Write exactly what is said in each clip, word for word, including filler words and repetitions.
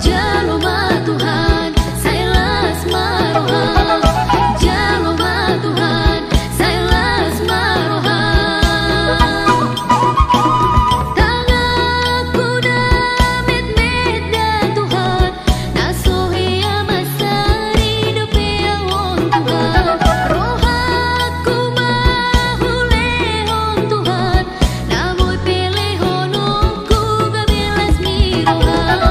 Jalo ma Tuhan, sai las ma roham. Jalo ma Tuhan, sai las ma roham. Tanganku na metmet da Tuhan, na so hea mansari dope au on Tuhan. Rohangku ma hulehon Tuhan, na boi pelehononku gabe las ni roham.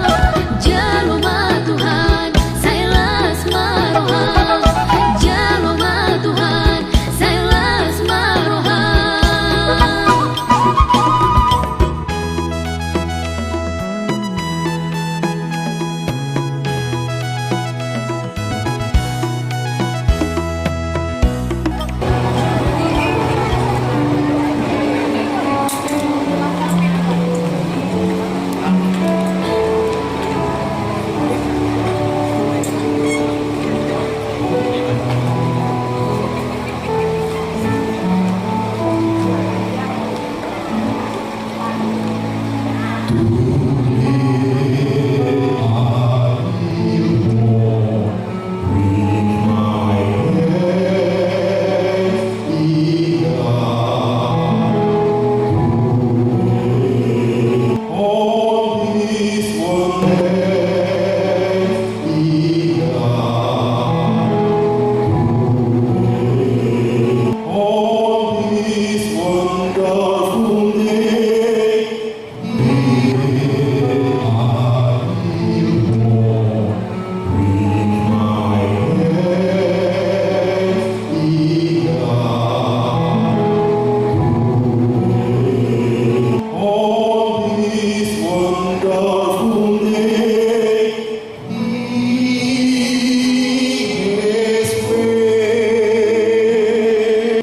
Jalo ma Tuhan, sai las ma roham. Jalo ma Tuhan, sai las ma roham.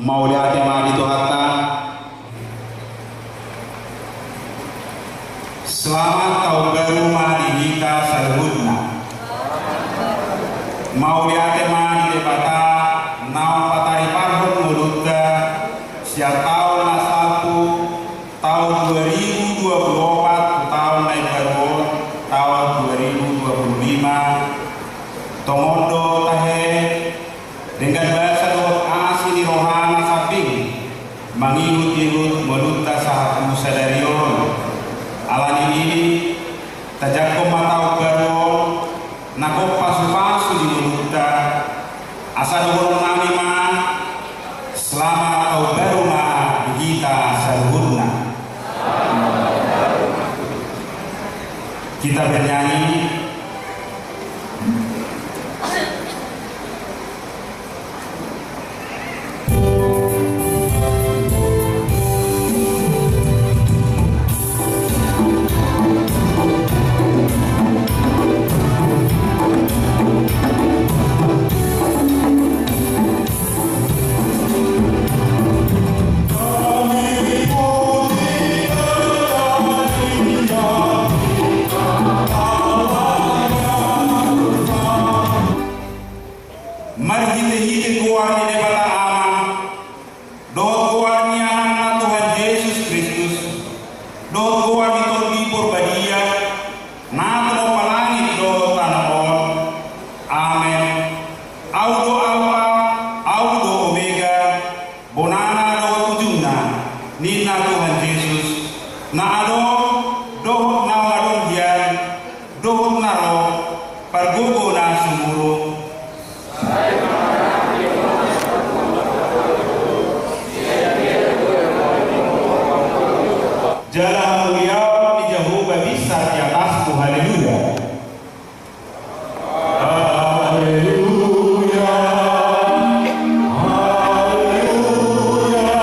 Mauliate ma di Tuhanta. Selamat taon baru ma di hita saluhutna. Mauliate ma di Debata naung patariparhon ngolunta sian taon na salpu, taon dua ribu dua puluh opat tu taon na imbaru on, taon dua ribu dua puluh lima. Tongon do tahe denggan basa dohot asi ni rohana sambing mangihutihut ngolunta sahat tu sadari on. Ala ni i, tajangkon ma taon baru on, na gok pasupasu di ngolunta. Asa dohonon nami ma, selamat taon baru ma di hita saluhutna. Kita bernyanyi. Marhitehite goar ni Debata Ama, dohot goar ni Anakna Tuhan Jesus Kristus, dohot goar ni Tondi Porbadia, na tumompa langit dohot tano on. Amen. Au do Alpa, au do Omega, bonana dohot ujungna, ninna Tuhan Jesus, na adong, dohot naung adong hian, dohot na ro, pargogo na sumurung. Jala hamuliaon ni Jahowa binsar di atasmu. Haleluya. Haleluya. Haleluya.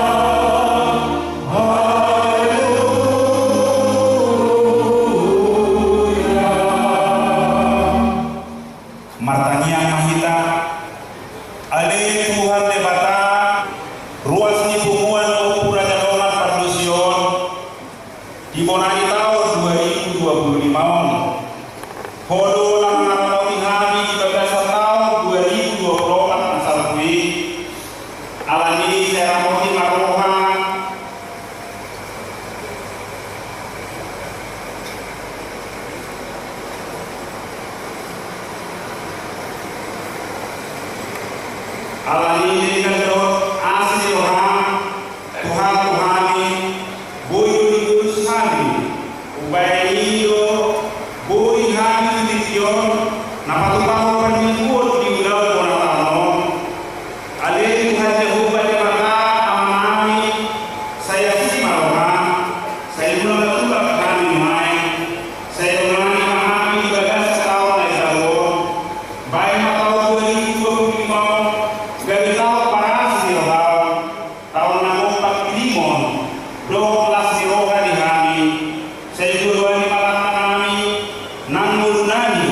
Haleluya. Martangiang ma hita. Ale Tuhan Debata, ruas ni punguan Ompu Raja Dongan Pardosi on, di bona ni taon dua ribu dua puluh lima on, Ho do na mangaramoti hami di bagasan taon dua ribu dua puluh opat na salpu i. Ala ni i sai ramoti ma roha. Alani i, denggan do asi ni roham, Tuhan, tu hami, boi do diurusi hami. Umbahen i do boi hami di tingki on na patupahon parmingguon di ulaon bona taon on. Ale Tuhan Jahowa Debata Amanami, sai asi ma roham, sai unang ma tulak hami nuaeng, sai dongani ma hami di bagasan taon na i, taon on. Baen ma taon dua ribu dua puluh lima on gabe taon parasi ni roham, taon na gompak pilimon dohot las ni roha di hami. Sai joloani ma lantanami nang ngolunami,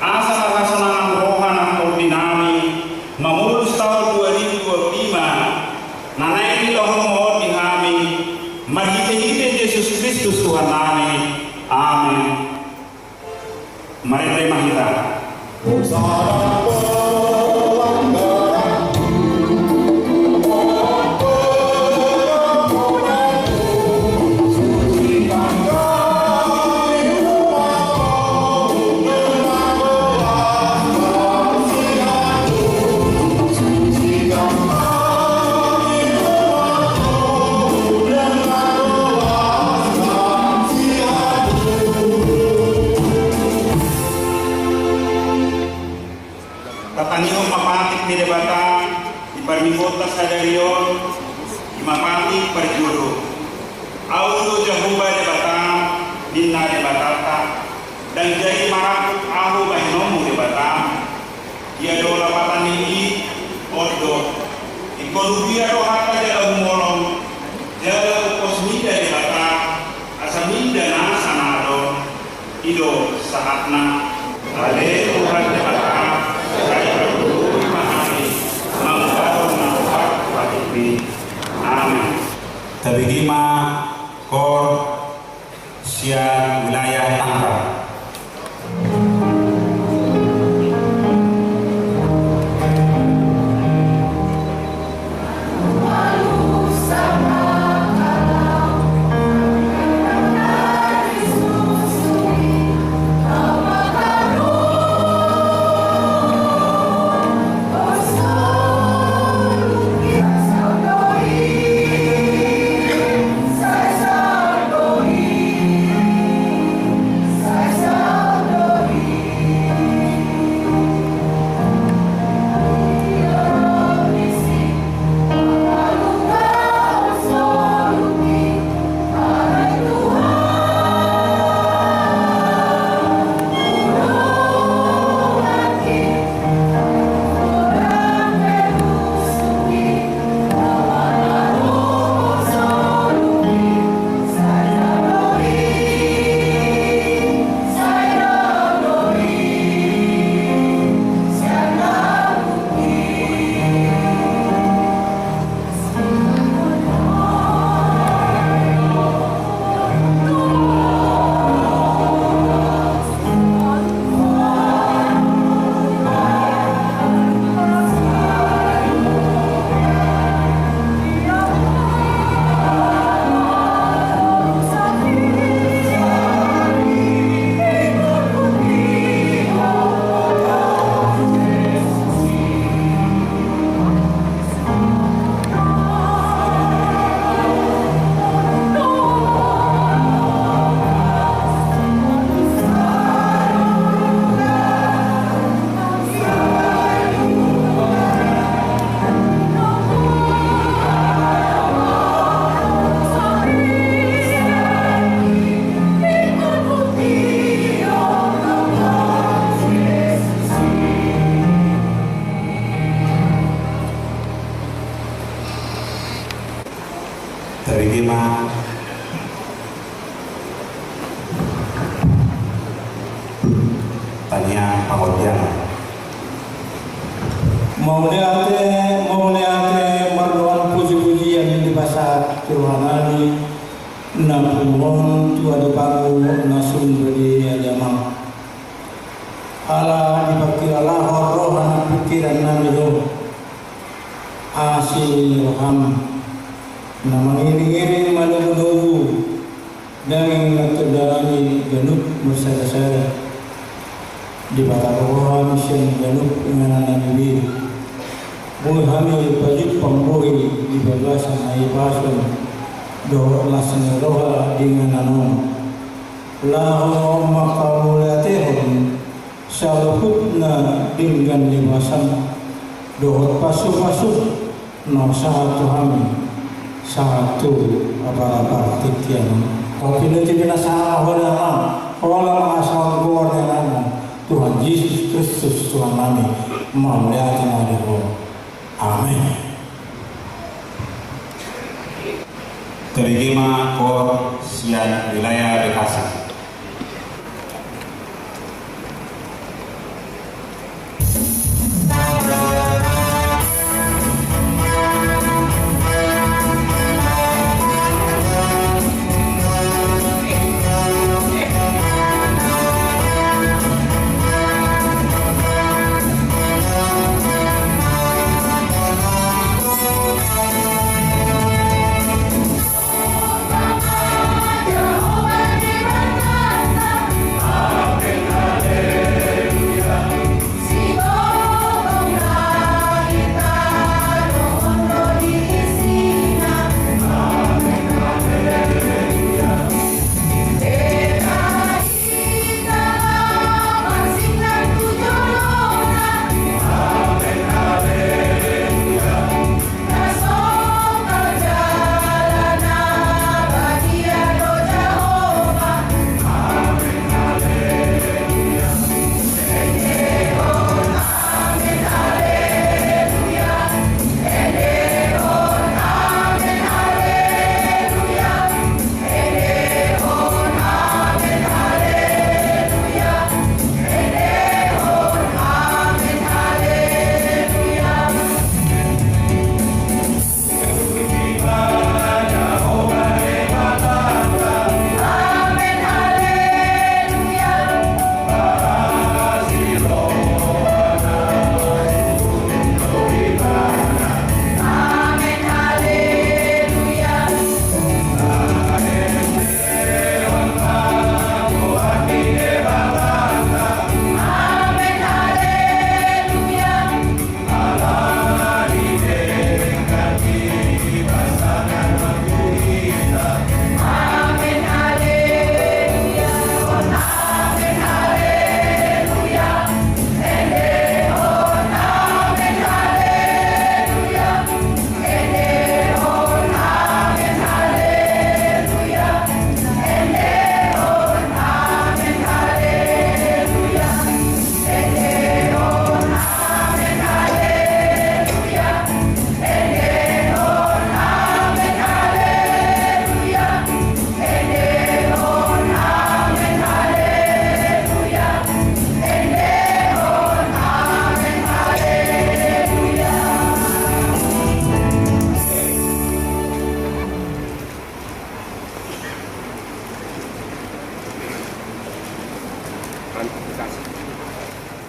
asa marhasonangan roha nang tondinami mamolus taon dua ribu dua puluh lima na naeng dilehon Ho di hami, marhitehite Jesus Kristus Tuhannami. Amen. Marende ma hita. Tatangihon ma patik ni Debata di parmingguonta sadari on, i ma patik parjolo. Ahu do Jahowa Debata, ninna Debatanta, ndang jadi marangkup ahu bahenonmu Debata. Ia do lapatan ni i, on do. Ingkon huria do hata jala humolong, jala huhut mida Debata, asa mida nasa na adong. I do sahatna. Ale Tuhan Debata, sai pargogoi ma hami mangulahon na hombar tu patikmi. Amen. Tabege ma koor sian wilayah Tangerang. Tabege ma tangiang pangondian. Mauliate, mauliate, mardomu puji-pujian di basa Tuhan nami, na pungu on tu adopanmu na sun di ajamang. Ala dipangkilalahon roha nang pingkiran nami do asi ni roham, na mangiring-iring manogu-nogu daging nang tondinami ganup marsada-sada. Dipatangkas roha nami sian ganup inganan nami be. Boi hami pajumpang boi di bagasan hahipason dohot las ni roha di inganan on. Laho ma manghamuliatehon saluhutna denggan ni basam dohot pasupasum na sahat tu hami, sahat tu apala partingkian on. Tapi nanti binasaha holan, holan mangasahon goar ni Anakmu, Tuhan Jesus Kristus Tuhan nami, mauliate ma di Ho. Amen. Tabege ma koor sian wilayah Bekasi.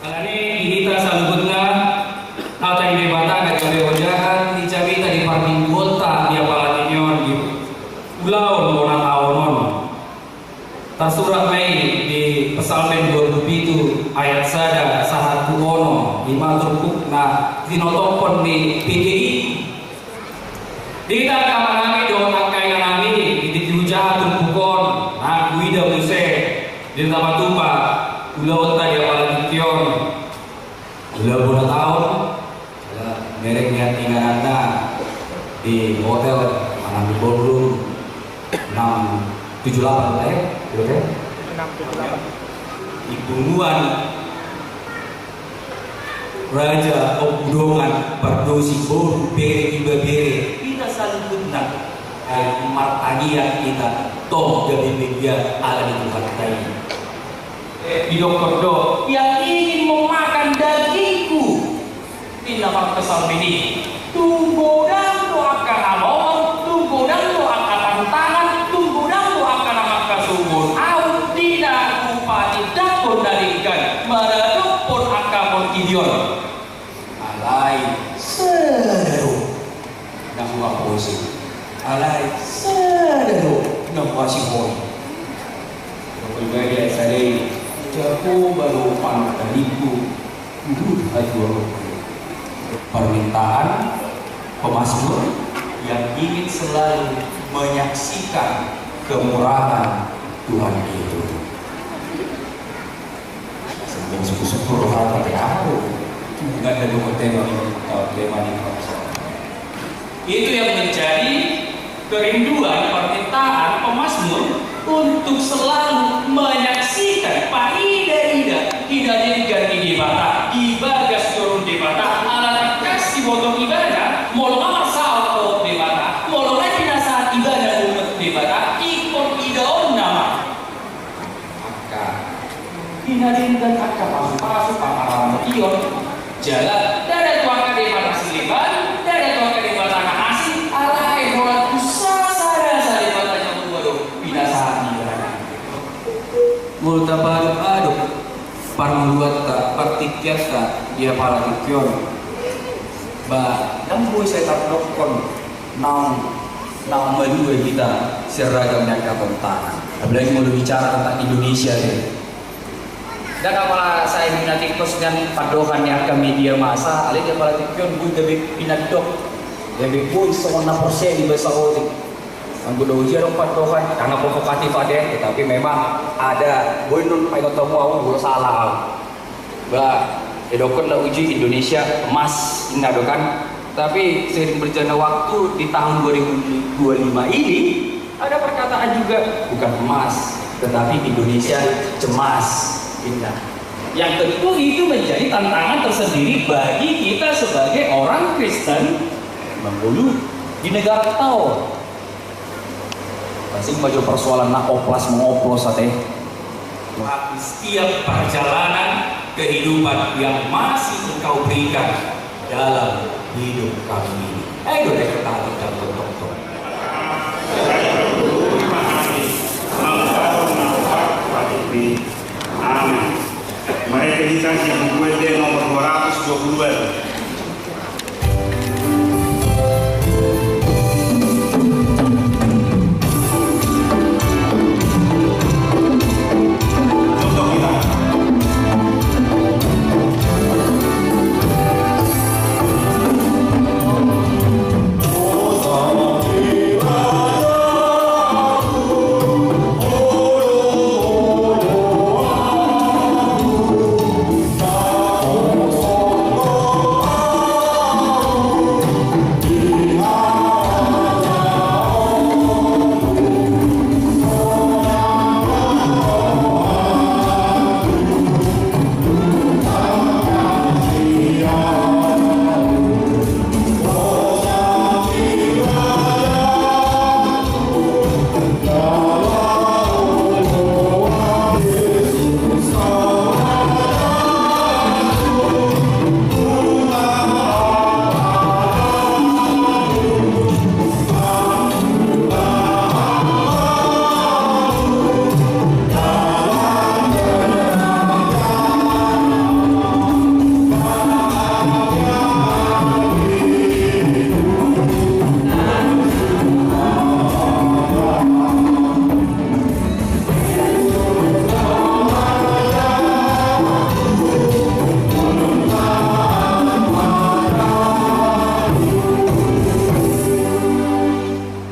Alani i, di hita saluhutna, hata ni Debata na gabe ojahan ni jamita di parmingguonta di apala tingki on, di ulaon bona taon on, tarsurat ma i di Psalmen dua pulu pitu ayat sada sahat tu onom, i ma turpuk na tinotophon ni P G I. Di hita angka amanami dohot angka inanami, di tingki hujaha turpuk on, na huida muse di na tapatupa ulaonta di apala tingki on, ulaon bona taon, ala merek nian ingananna di hotel, manang di ballroom enam tujuh delapan lah ya, di hotel. Enam tujuh delapan. Di punguan Raja Ompu Dongan, Pardosi, boru, bere, ibebere, hita saluhutna, ai martangiang hita, tong gabe be dia ala ni Tuhanta i. Eh, didokkon do, yang ingin memakan dagingku, ninna marpsalmen i. Tung godang do angka halomoan, tung godang do angka tantangan, tung godang do angka na mangkasobuhon ahu, di na hupatindanghon na denggan maradophon angka portibi on. Alai sada do na huaposi, alai sada do na huasihoni. Dohot i ma di ayat sada i, Jahowa do panongkalingku, huhut hatuaonku. Permintaan pemazmur yang ingin selalu menyaksikan kemurahan Tuhan itu. Sembung syukur-syukur rohata te ahu. Hubungan dengan tema ini, tema ini. Itu yang menjadi kerinduan, permintaan pemazmur untuk selalu menyaksikan, paida-ida hinadenggan ni Debata, di bagas joro ni Debata, ala tangkas siboto ibana, molo nga marsaor dohot Debata, molo nga pinasahat ibana dohot Debata, ingkon idaonna ma angka hinadenggan, angka pasupasu, pangaramotion. Jala ndada tu angka Debata sileban, ndada tu angka Debata na asing, alai holan tu sasada sa Debata na tua do pinasahat ni ibana. Molo tapaadop-adop parngoluanta, partingkianta di apala tingki on, ba ndang boi sai tardokkon naung, naung malua hita sian ragam ni angka tontangan. Apalagi molo bicara tentang Indonesia te. Ndang apala sai hinatingkos nian pandohan ni angka media massa, alai di apala tingki on boi gabe pinandok, gabe boi songon na porsea di basa otik. Anggo na uji adong pandohan, ndang provokatif ate, tetapi memang ada, boi non paingot hamu ahu molo sala ahu. Ba, didokkon na uji Indonesia emas, inna do kan. Tapi seiring berjalannya waktu, di tahun dua ribu dua puluh lima ini, ada perkataan juga, bukan emas, tetapi Indonesia cemas, inna. Yang tentu itu menjadi tantangan tersendiri bagi kita sebagai orang Kristen mengulu di negara tau. Pasti banyak persoalan na oplas mengoplos ate. Di setiap perjalanan kehidupan yang masih engkau berikan dalam hidup kami ini. Ayo, dua, kita kita tonton. Amin. Mari kita, buku nomor dua ratus dua puluh dua.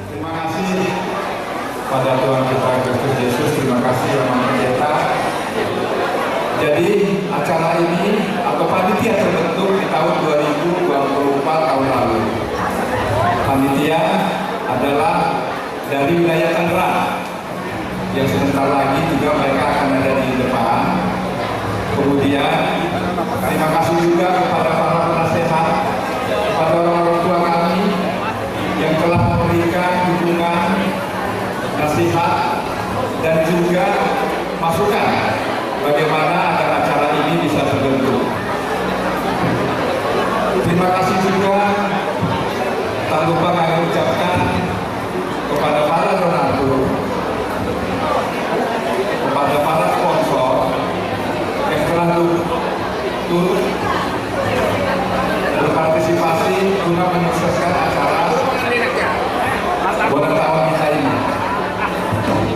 Terima kasih pada Tuhan kita Kristus Yesus, terima kasih Bapak Pendeta. Jadi, acara ini atau panitia terbentuk di tahun dua ribu dua puluh empat tahun lalu. Panitia adalah dari wilayah Tangerang, yang sebentar lagi juga mereka akan ada di depan. Kemudian, terima kasih juga kepada para penasehat, kepada orang-orang tua kami yang telah memberikan dukungan, nasihat, dan juga masukan bagaimana agar acara ini bisa terbentuk. Terima kasih juga tak lupa kami ucapkan kepada para donatur, kepada para sponsor yang telah tu-, turut berpartisipasi guna menyukseskan acara ulang tahun kita ini.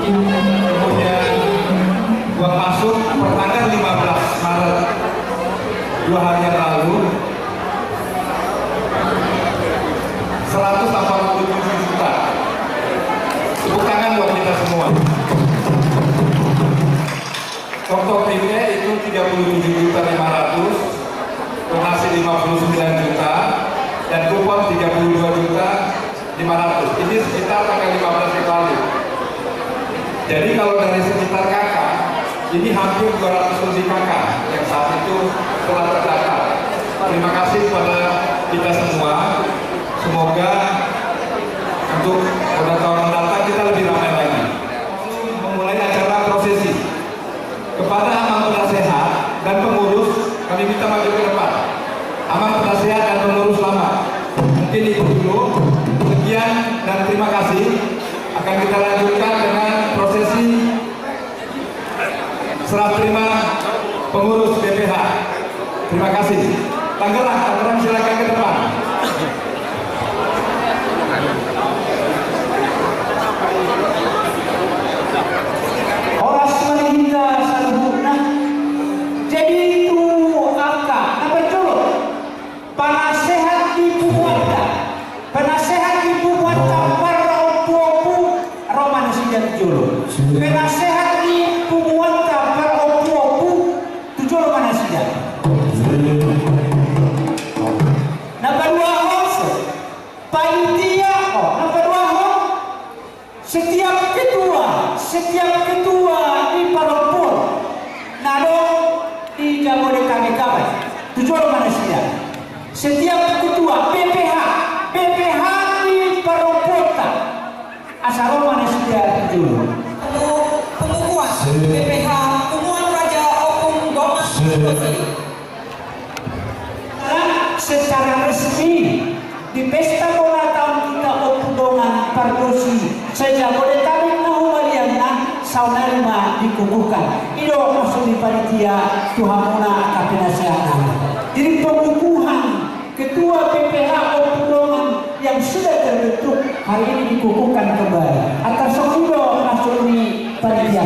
Kemudian, Lima puluh sembilan juta dan kupon tiga puluh dua juta lima ratus. Ini sekitar tanggal lima belas yang lalu. Jadi kalau dari sekitar K K, ini hampir dua ratus lebih K K yang saat itu telah terdaftar. Terima kasih kepada kita semua. Semoga untuk beberapa orang datang kita lebih ramai lagi. Memulai acara prosesi. Kepada Amang Penasehat dan pengurus, kami minta maju ke depan. Amang Penasehat dan pengurus lama, mungkin itu dulu. Sekian dan terima kasih. Akan kita lanjutkan dengan prosesi serah terima pengurus B P H. Terima kasih. Tangerang, Tangerang, silakan ke depan. Horas ma di hita saluhutna. Jadi tu angka na parjolo, penasehat di punguanta, penasehat di punguanta parompuompu, ro ma nasida tu jolo. Penasehat di punguanta parompuompu, tu jolo ma nasida. Na paduahon, panitia, o, na paduahon, setiap ketua, setiap ketua di parompuan na adong di Jabodetabek, tu jolo ma nasida. Setiap ketua B P H, B P H di parompuanta, asa ro ma nasida tu jolo. Pengu-, pengukuhan B P H Punguan Raja Ompung Dongan Pardosi. Secara resmi di pesta ulang tahun kita Ompung Dongan Pardosi se-Jabodetabek na humaliangna, saonari ma dikukuhkan. I do maksud ni panitia tu hamuna angka penasehat nami. Jadi pengukuhan Ketua B P H Ompung Dongan yang sudah terbentuk hari ini dikukuhkan kembali. Antar songon i do maksud ni panitia.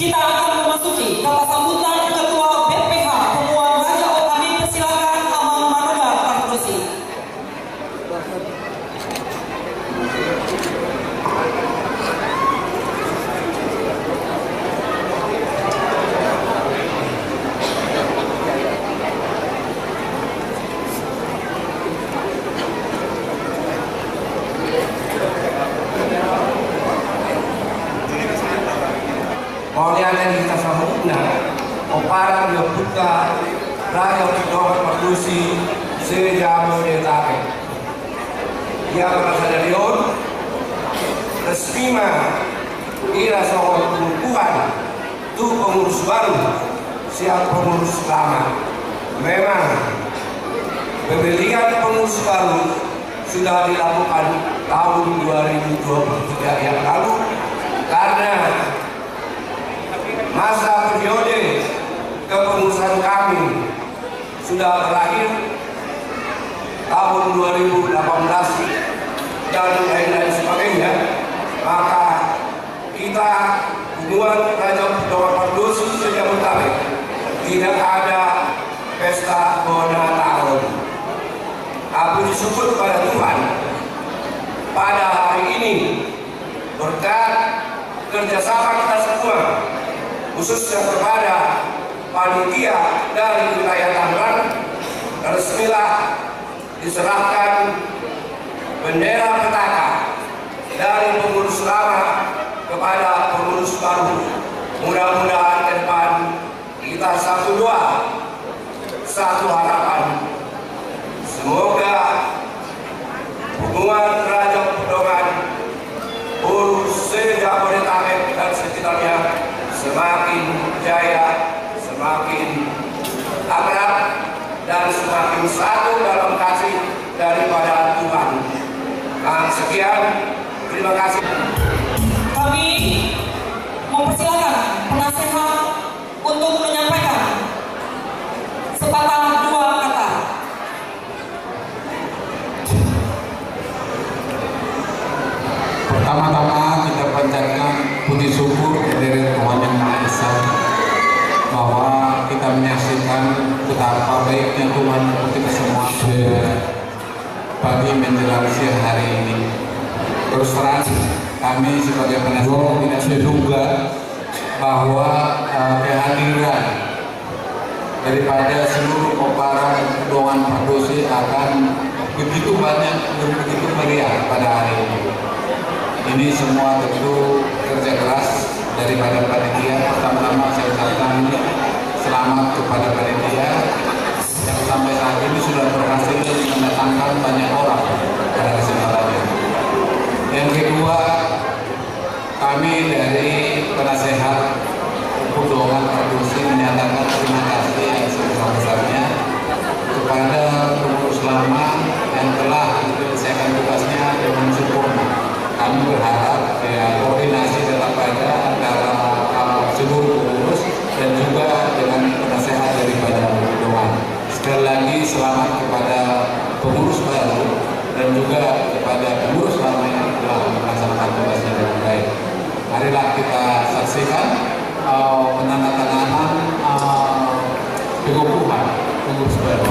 Kita akan memasuki kata sambutan Ketua B P H Punguan Raja Ompung. Kami persilakan Amang Manoda Pardosi. Mauliate di hita saluhutna, pomparan ni ompunta Raja Ompung Dongan Pardosi se-Jabodetabek. Ia marasadarion, resmi ma Ia songon pengukuhan tu pengurus baru sian pengurus lama. Memang pemilihan pengurus baru sudah dilakukan tahun dua ribu dua puluh tiga yang lalu, karena masa periode kepengurusan kami sudah berakhir tahun dua ribu delapan belas dan lain-lain sebagainya, maka kita, Punguan Raja Dongan Pardosi se-Jabodetabek, tidak ada pesta bona taon. Tapi bersyukur kepada Tuhan, pada hari ini, berkat kerjasama kita semua, khususnya kepada panitia dari wilayah Tangerang, resmilah diserahkan bendera pusaka dari pengurus lama kepada pengurus baru. Mudah-mudahan ke depan kita satu doa, satu harapan. Semoga Punguan Raja Dongan Pardosi se-Jabodetabek dan sekitarnya semakin jaya, semakin akrab, dan semakin satu dalam kasih daripada Tuhan. Nah, sekian. Terima kasih. Kami mempersilakan penasehat untuk menyampaikan sepatah dua kata. Pertama-tama kita panjatkan puji syukur kehadirat Tuhan Yang Maha Esa, bahwa kita menyaksikan betapa baiknya Tuhan untuk kita semua pada pagi menjelang siang hari ini. Terus terang, kami sebagai penasehat tidak menduga bahwa, eh, kehadiran daripada seluruh pomparan Dongan Pardosi akan begitu banyak dan begitu meriah pada hari ini. Ini semua tentu kerja keras daripada panitia. Pertama-tama saya ucapkan selamat kepada panitia yang sampai saat ini sudah berhasil mendatangkan banyak orang pada kesempatannya. Yang kedua, kami dari penasehat Ompu Dongan Pardosi menyatakan terima kasih yang sebesar-besarnya kepada pengurus lama yang telah menyelesaikan tugasnya dengan sempurna. Kami berharap, ya, koordinasi tetap ada antara, eh, seluruh pengurus dan juga dengan penasehat daripada Ompu Dongan. Sekali lagi, selamat kepada pengurus baru dan juga kepada pengurus lama yang telah melaksanakan tugasnya dengan baik. Marilah kita saksikan, eh, penandatanganan, eh, pengukuhan pengurus baru.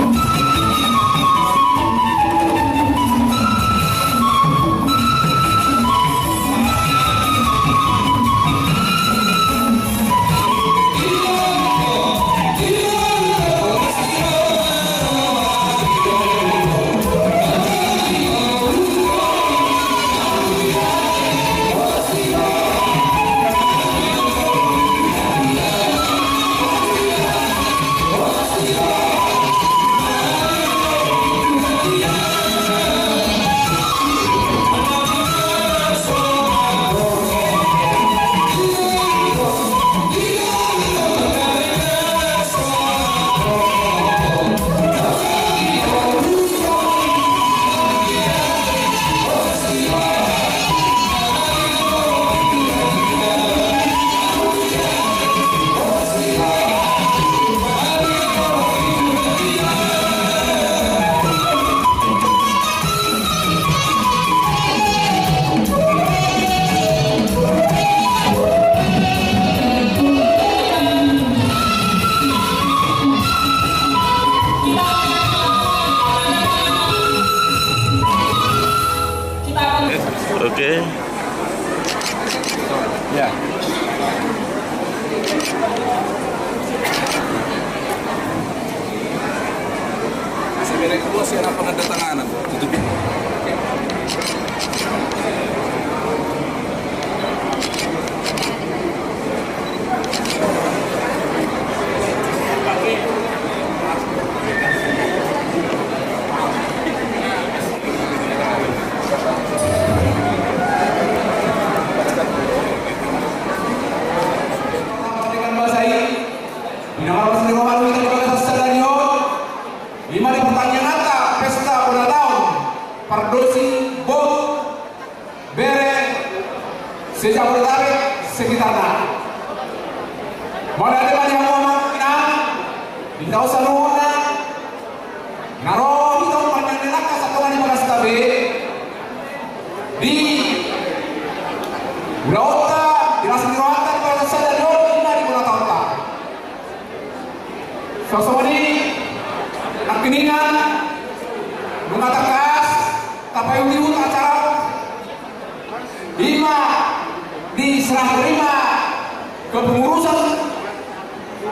Oke. Ya. Masih beda kedua sih, anak penandatanganan. Tutup. Pardosi, boru, bere, se-Jabodetabek, sekitarna. Mauliate ma di hamu amang inang, di hita saluhutna, na ro hita umpanjang ni langka satonga ni bagasta be, di ulaonta, di las ni rohanta, di bagasan sadari on, ima di bona taonta. Songon i nangkiningan, nunga tangkas tapaihutihut acara on, ima di serah terima kepengurusan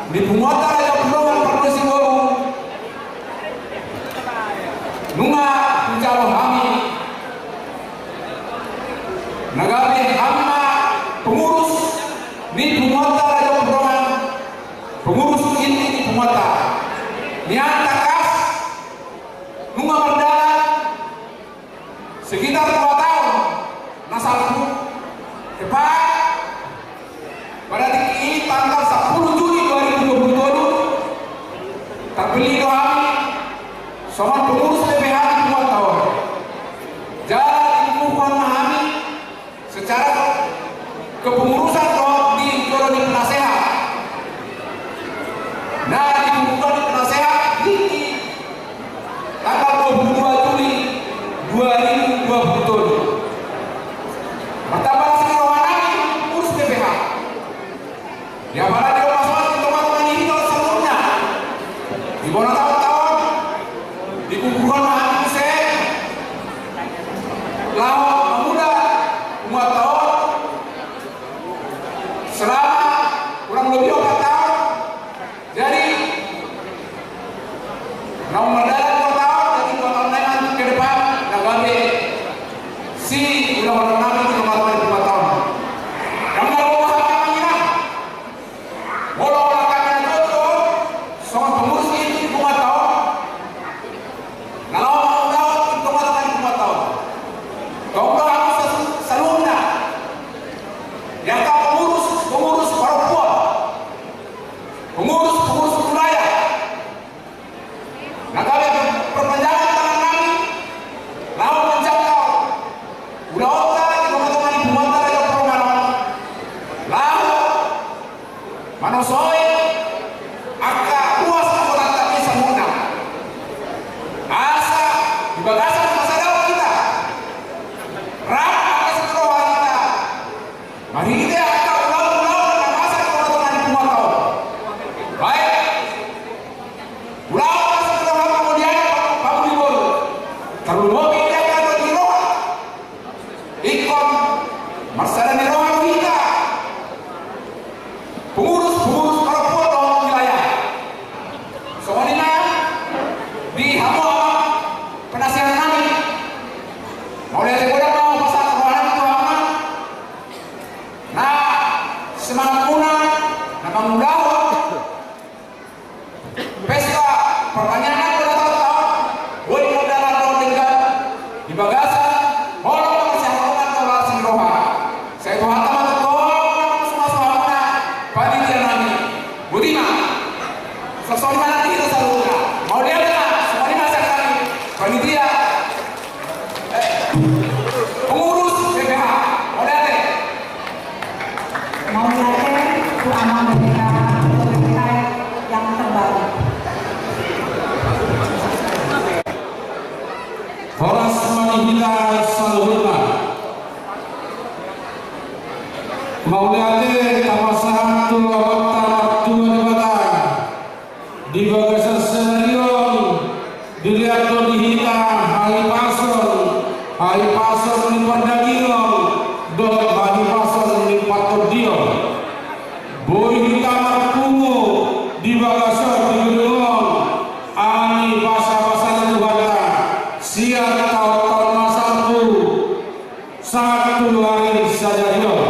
di punguanta Raja Purdongan, pardosi, boru. Nunga hujalo hami na gabe hami ma pengurus ni punguanta Raja Purdongan, pengurus inti ni punguanta. Nian tangkas nunga mardalan sekitar dua taon na salpu. Tepat pada tingki i, tanggal sampulu Juni dua ribu dua puluh tolu, terpilih do hami songon pengurus P P H di punguanta on. Jala dikukuhon ma hami secara kepengurusan dohot di jolo ni penasehat. Na dikukuhon di penasehat di tanggal dua puluh dua Juli dua ribu dua puluh tolu. Martamba las ni roha nami pengurus P P H. Ia pala di rumah soal di tongatonga ni hita saluhutna, di bona taonta on, dikukuhon ma hami muse laho mangula punguanta on selama kurang lebih opat taon. Jadi, naung mardalan dua taon, jadi dua taon na i ma ke depan na gabe siulahonon nami di tongatonga ni punguanta on. Ndang na boha hami, amang inang, molo holan hami na jotjot songon pengurus inti di punguanta on, na laho mangula di tongatonga ni punguanta on, tong do hami sa-, saluhutna, di angka pengurus, pengurus parompuan, pengurus, pengurus wilayah, na gabe perpanjangan tangan nami laho manjangkau ulaonta di tongatonga ni punguanta Raja Purdongan on, laho manosoi angka ruas ni hutanta i saluhutna. Asa di bagasan pasadaon hita, rap angka siroha hita, marhite angka ulaon-ulaon na masa di tongatonga ni punguanta on. Baik ulaon na siroha pangodian, pamuli boru, tarlumobi di angka dua ni roha. Ingkon marsada ni roha do hita pengurus, pengurus parompuan dohot wilayah. Songon i ma di hamu amang penasehat nami. Mauliate godang ma hupasahat roha nami tu hamu na semangat muna na mangulahon pesta partangiangan bona taonta on, boi mardalan dohot denggan di bagasan holong, parsihaholongan dohot las ni roha. Sai Tuhanta ma tongtong mamasumasu hamuna panitia nami. Boti ma. Songon i ma nang di hita saluhutna. Mauliate ma, songon i ma sian hami panitia, eh, pengurus P P H. Mauliate. Mauliate tu amang pendeta P P H yang terbaru. Horas ma di hita saluhutna. Mauliate tapasahat tu Amanta Martua Debata. Di bagasan sadari on dilehon do di hita hahipason, hahipason ni pardagingon dohot hahipason ni partondion. Boi hita marpungu di bagasan di gedung on, ala ni basabasa ni Tuhanta sian taontaon na salpu sahat tu ari sadari on.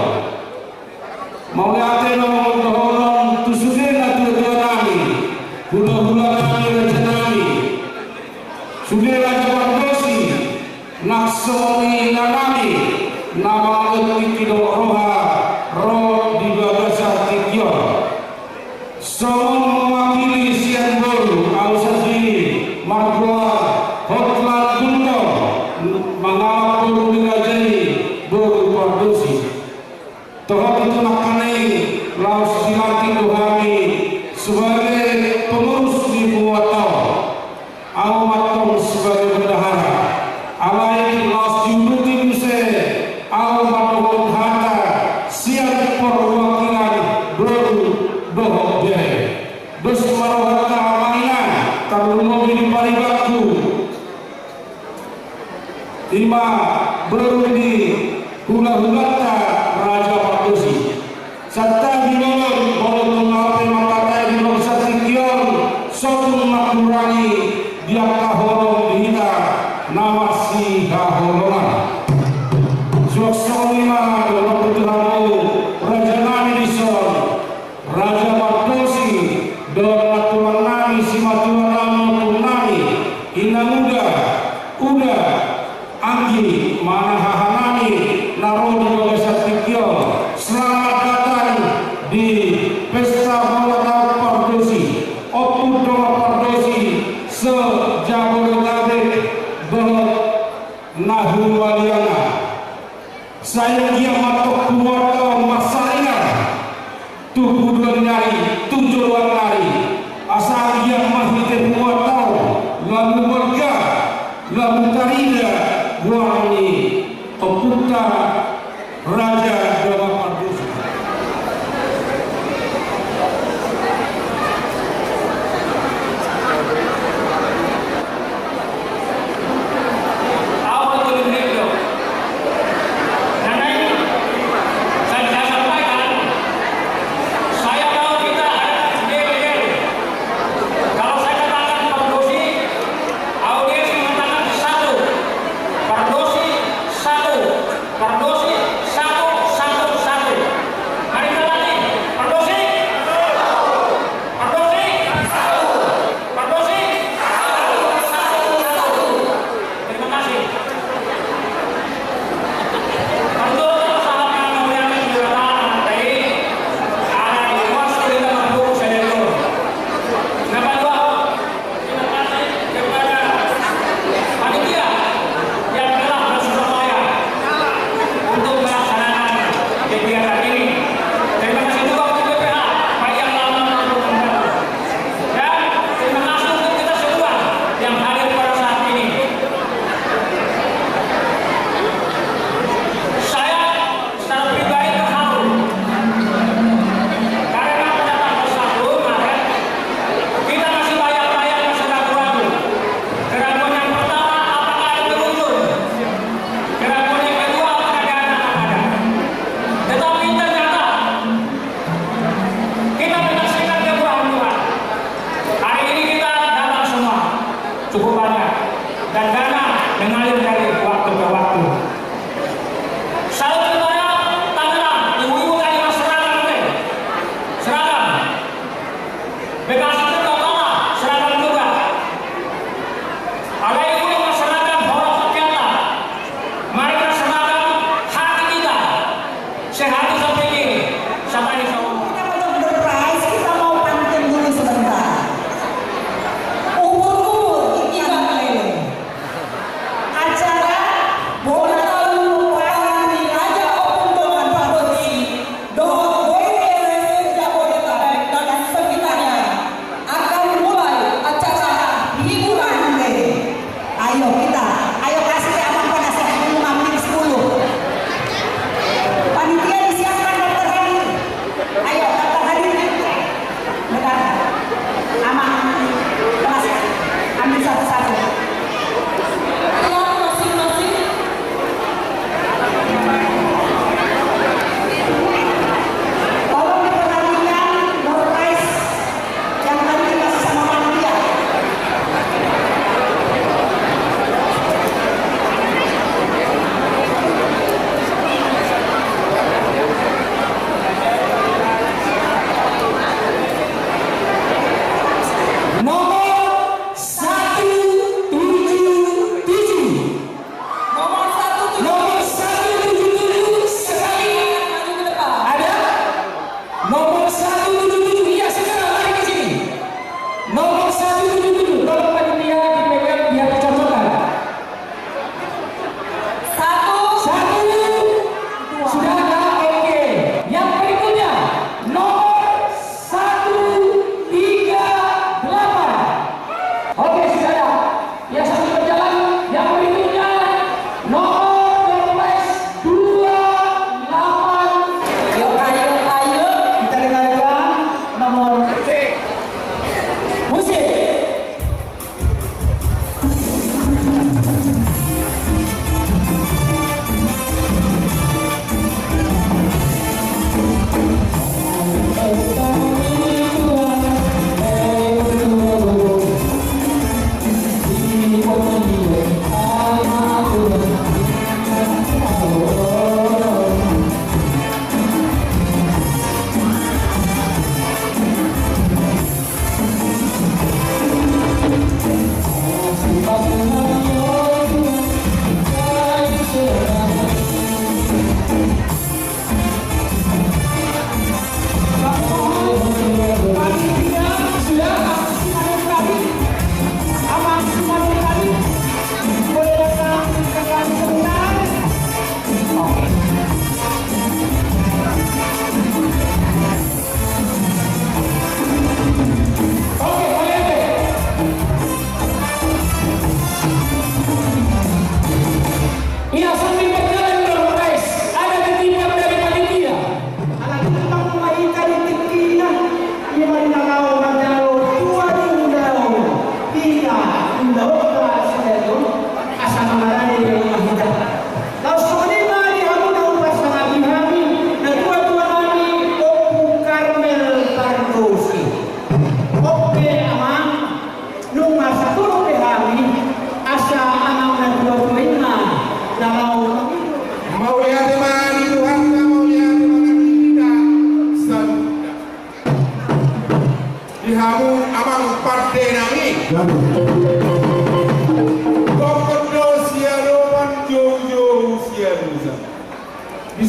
Mauliate do dohonon tu sude natuatua nami, hulahula nami, raja nami, sude raja pardosi, nang songon i inang nami na mangalehon tingki dohot roha ro di bagasan tingki on. Songon mewakili sian boru, au sandiri margoar Hotman Gultom. Boru ni raja i, boru Pardosi. Toho tutu nangkin i laos dilantik do hami sebagai pengurus ni punguanta on. Ahu ma antong sebagai bendahara. Alai laos diuduti muse ahu mandohot hata sian perwakilan boru dohot bere. Dos ma rohanta amang inang, tarlumobi di paribanku. I ma boru ni hulahulanta Raja Pardosi. Santabi ma on, molo tung ahu pe mangkatai di bagasan tingki on, so tung mangkurangi di angka holong di hita na marsihaholongan. Suang songon i ma dohononku tu hamu raja nami dison, Raja Pardosi, dohot nantulang nami, simatua nami, ompung nami, inanguda, uda, anggi, manahaha nami na ro di bagasan tingki on. Selamat datang di Pesta Bola Taon Pardosi. Ompu Dongan Pardosi se-Jabodetabek dohot na humaliangna. Sai anggiat ma antong punguanta on marsariar tu puduan ni ari, tu joloan ni ari. Asa anggiat ma hita punguanta on lamu balga, lamu tarida goar ni ompunta Raja Dongan Pardosi. Kalau saya katakan Pardosi, audiens mengatakan satu. Pardosi satu. Pardosi satu, satu, satu. Mari kita lagi. Pardosi. Pardosi. Pardosi. Terima kasih. Pardosi. Terima kasih kepada panitia yang telah bersusah payah untuk melaksanakan kegiatan ini. Terima kasih juga untuk B P H, baik yang lama maupun yang baru. Dan terima kasih untuk kita semua yang hadir pada saat ini. Saya secara pribadi terharu karena pada tanggal satu Maret kita masih banyak-banyak masih ragu-ragu. Keraguan yang pertama, apakah ada pengunjung? Keraguan yang kedua, apakah dana akan ada? Tetapi ternyata kita menyaksikan kemurahan Tuhan. Hari ini kita datang semua cukup banyak dan dana mengalir dari waktu ke waktu. Salut kepada Tangerang, ibu-ibu tadi masih seragam, oke? Seragam. Bekasi juga sama, seragam juga. Alai ibu yang masih seragam, hormat sekian lah. Mari kita seragam hati kita. Sehat itu sampai kiri. Sampai di sana. Kita mau berprize, kita mau pantun dulu sebentar. Ubur-ubur, ikan lele. Acara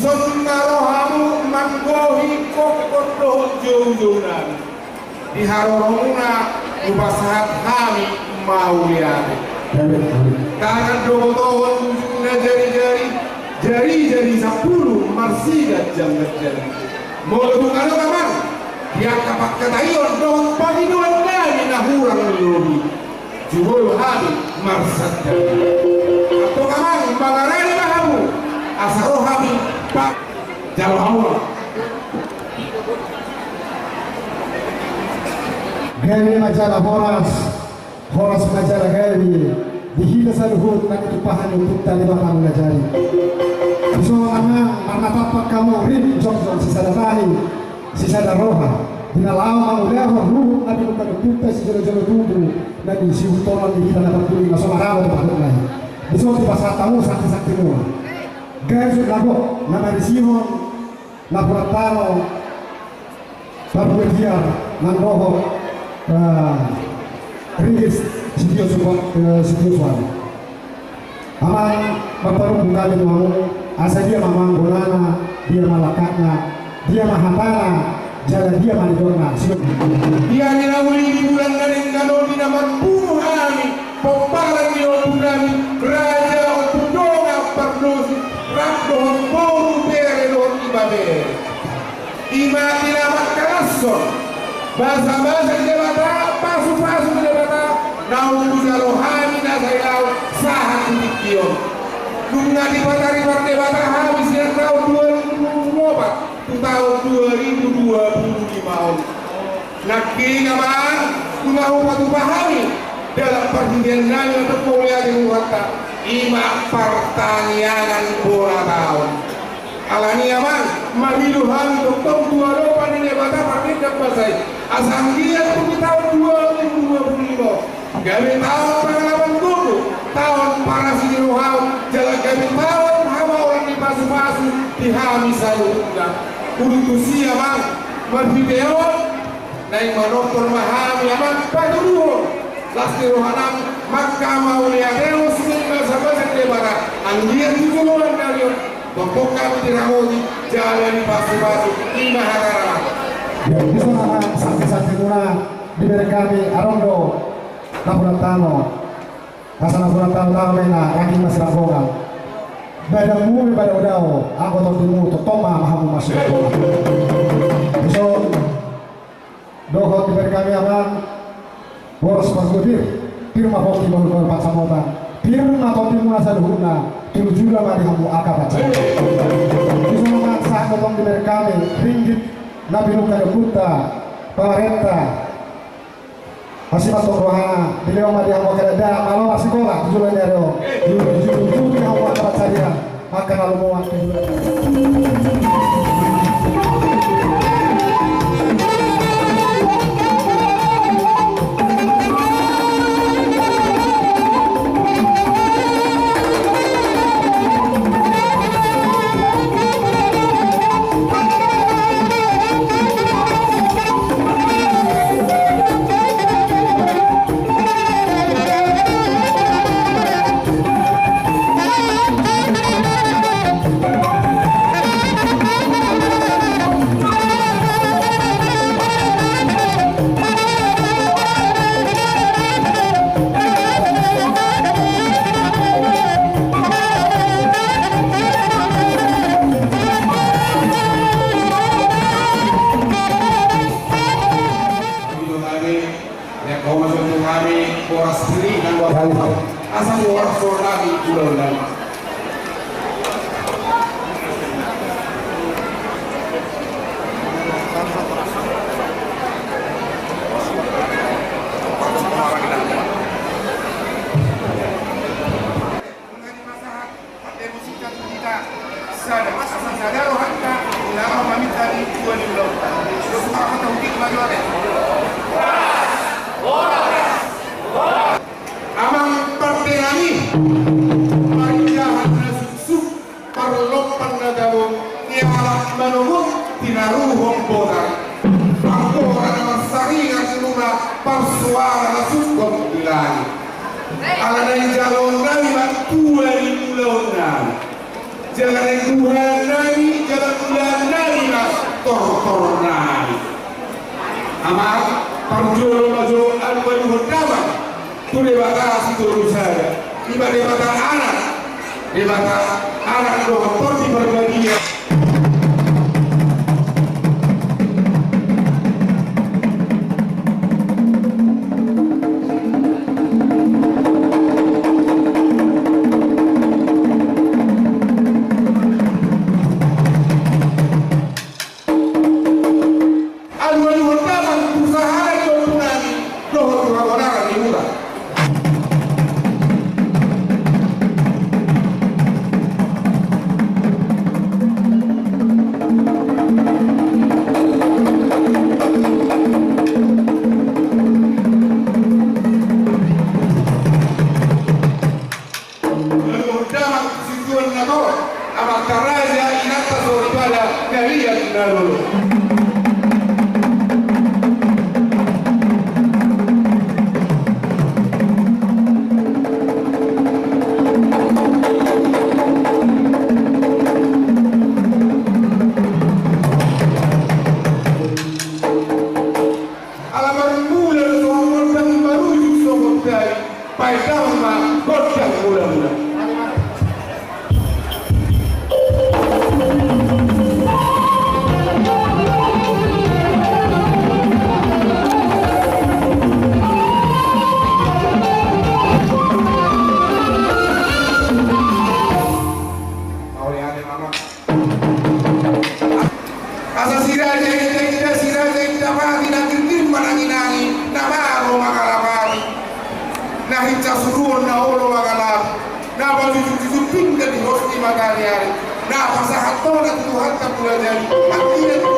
Nunga ro hamu manggohi kokkon dohot joujou nami. Di haroronmuna hupasahat hami mauliate. Tangan dohot ujungna jarijari, jarijari sampulu marsiganjang ganjang. Molo tung adong amang di angka pangkataion dohot pangidoan nami na hurang ni lobi, jumolo hami marsantabi. Antong amang, mangarani ma hamu asa ro hami pa jalo hamu. Gabe ma jala horas, horas ma jala gabe di hita saluhut na ditumpahan ni Ompunta Debata Mulajadi. Dison amang, marnatampak hamu rim jongjong sisada tahi, sisada roha, di na laho mangulahon ruhut na pinungka ni Ompunta sijolojolo tubu na di sihutonon di hita na parbue na so maralo tu pahutna i. Dison dipasahat hamu santi-santimuna. Gajut na gok na marisihon napuran tano, parbue tiar nang dohot, eh, ringgit sitio suba-, eh, sitio suan. Amang, marparumbuk hami tu hamu, asa dia ma amang gonana, dia ma langkatna, dia ma hatana, jala dia ma nidokna. Siap. Dia ni na uli di bulan na denggan on di na marpungu hami pomparan ni ompu nami, raja Ompu Dongan Pardosi, rap dohot boru, bere dohot ibebere. I ma di na mangkalashon basabasa ni Debata, pasupasu ni Debata, naung hujalo hami na sai lau sahat tu tingki on. Nunga dipatari pardebata hami sian taon dua ribu dua puluh opat tu taon dua ribu dua puluh lima on. Nangkin amang, nunga hupatupa hami dalam parhitean nami na tong mauliate tu Tuhanta, i ma partangiangan bona taon. Alani i amang, mamilo hami tongtong tu adopan ni Debata pardenggan basa i, asa anggiat tu di taon dua ribu dua puluh lima on gabe taon pangalaman gogo, taon parasi ni roha on, jala gabe taon hamaolan ni pasupasu di hami saluhutna. Dung tusi amang, marhite on naeng manompa ma hami amang patuduhon las ni rohanami, manghamauliateon sian basabasa ni Debata, anggiat tu joloan ni ari on tongtong hami diramoti jala dipasupasu, i ma hatarama. Ia, dison amang, santi-santimuna dibereng hami, adong do napuran tano. Asa napuran tano, tano ma i na rangging masiranggongan. Badanmu pe badao-dao, anggo tondimu tongtong ma hamu masiranggongan. Dison dohot dibereng hami amang, boras parbue pir, pir ma pongki bahulbahul pansamotan, pir ma tondimuna saluhutna, tolu jula ma di hamu angka pansamotan. Dison amang, sahat do tong dibereng hami ringgit na pinungka ni ompunta pamarenta. Asi ma tong rohana, dilehon ma di hamu angka dada, malo masikola tu joloan ni ari on. Dilehon di hamu angka pansarian, angka na lomoan tu joloan ni ari on. Hami do hami, ya, kau masuk tu hami, boras pir i nang boras. Asa boras so hami, udah, udah. Nunga dipasahat pande musik tu hita, sada, asa sada rohanta, na laho maminta di tua ni ulaonta. Dos ma rohanta, huhut ma jolo. Amang pande nami, parindahan na suksuk, parlompan na tabo, ni halak manongop tinaruhon botar. Pangkola na marsaringar di luna, parsuara na sungkot di langit. Alana i jaloon nami ma tua ni ulaon nami. Jala naeng huhilala nami Tortor nai. Amang, parjolo ma jo alualuhon damang tu Debata Sitolusada. Ima Debata Anak, Debata Anak dohot Tondi Parbadia. Alualuhon damang tu sahali ni ompunami dohot tu hagodangan ni hula. Alualuhon damang tu situan na torop, amanta raja, inanta soripada, na liat na lolo. Ala marmula do songon gondang, marujung songon tai, baen damang ma gondang mula-mula. Asa si raja inda, inda si raja inda pati, na tingting manangi-nangi, na maro mangalapati, na hinsa suruon na olo mangalap, na pajujuk-jujuk pinggan di hos ni mataniari, na pasahat tona tu Tuhanta Mulajadi, anggiat tu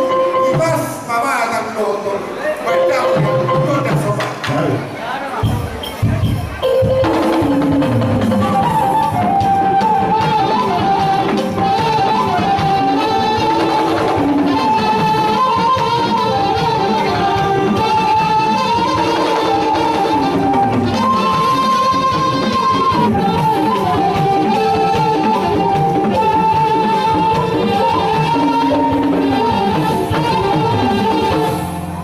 ipas mamatang dohot tondang, baen damang ma gondang sopa.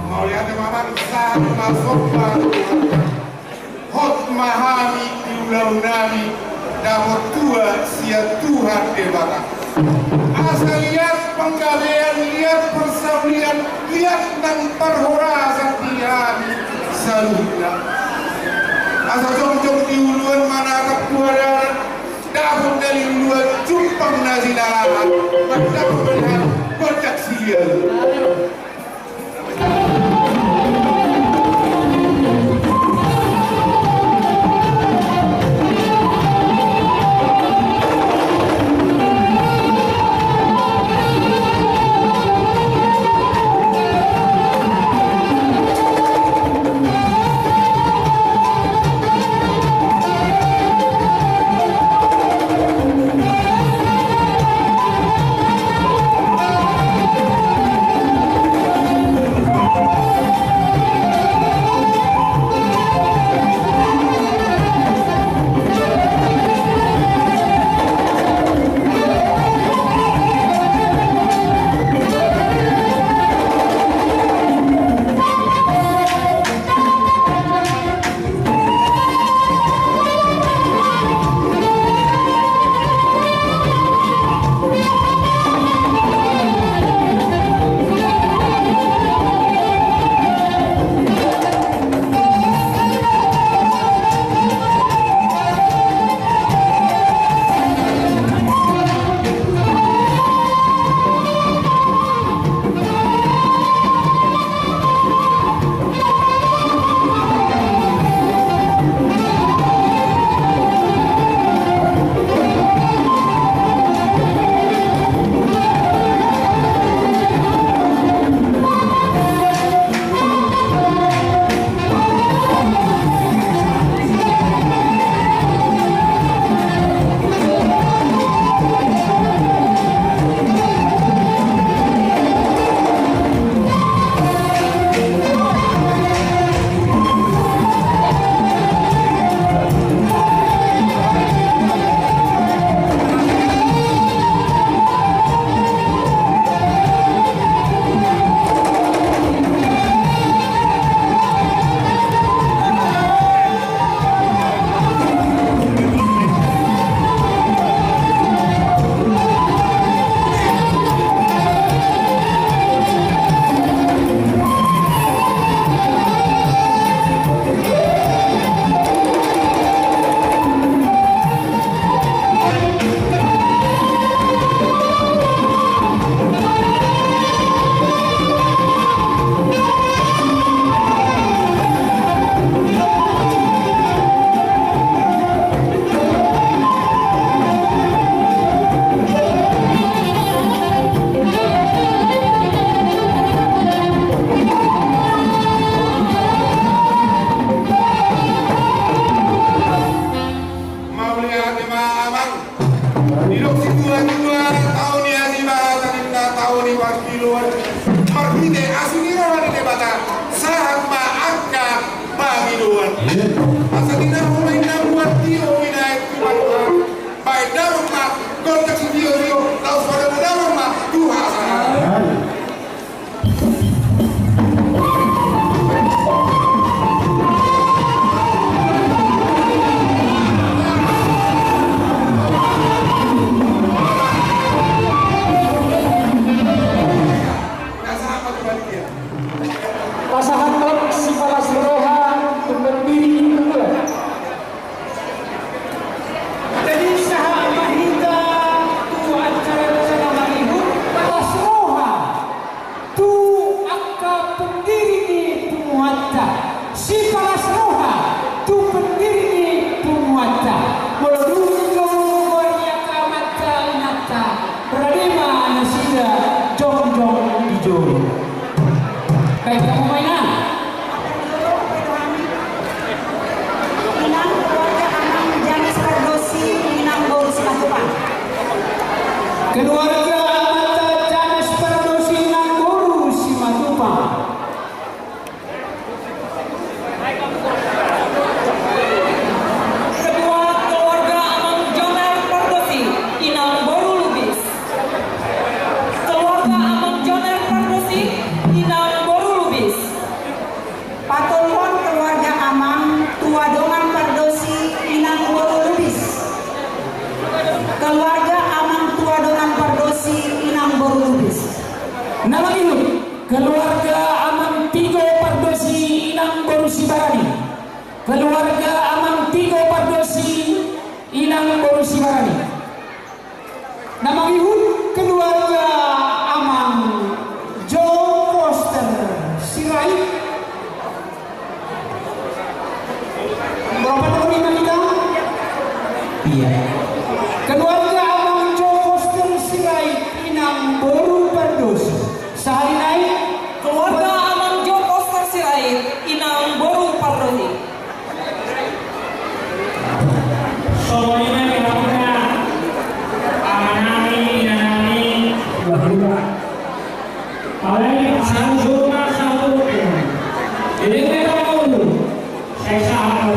Mauliate ma, Amang, sahat ma somba. Hot ma hami di ulaonnami, dapot tua sian Tuhan Debata. Asa liat panggabean, liat parsaulian, liat nang parhorasan di hami saluhutna. Asa jongjong di uluan manatap tu hadalan, dapot na niluluan jumpang na sinalahan, mandapot pilihan gondang silian. Tio, tio, laos pada na damang ma tu hasahatan. Pasahat hot sipalas roha tu pendiri ni tua. Jadi sahat ma hita tu acara-acara na marihut, pasahat roha tu angka pendiri ni punguanta, sipalas roha tu pendiri ni punguanta. Molo dung dijou goar ni angka amanta inanta, rade ma nasida jongjong di jolo. Baik, kamu mainan. Inang keluarga Amang James Pardosi, Inang boru Simatupang. Keluarga Amanta James Pardosi, Inang boru Simatupang. Kedua, keluarga Amang Jonar Pardosi, Inang boru Lubis. Keluarga Amang Jonar Pardosi, Inang boru Lubis. Patoluhon, keluarga Amang Tua Dongan Pardosi, Inang boru Lubis. Keluarga Amang Tua Dongan Pardosi, Inang boru Lubis. Na mangihut, keluarga Amang Tigo Pardosi, Inang boru Sibarani. Keluarga Amang Tigo Pardosi, Inang boru Sibarani. Na mangihut, keluarga Amang Jo Foster Sirait. Berapa tahun ini kita? Iya. Keluarga Amang Jo Foster Sirait, Inang boru Pardosi. Sahali nai. Keluarga Amang Jo Foster Sirait, Inang boru Pardosi. Songon i ma di hamuna, amanami, inanami. Alai, sahat jolma sahat. Jadi, kita mau. Saya sahat.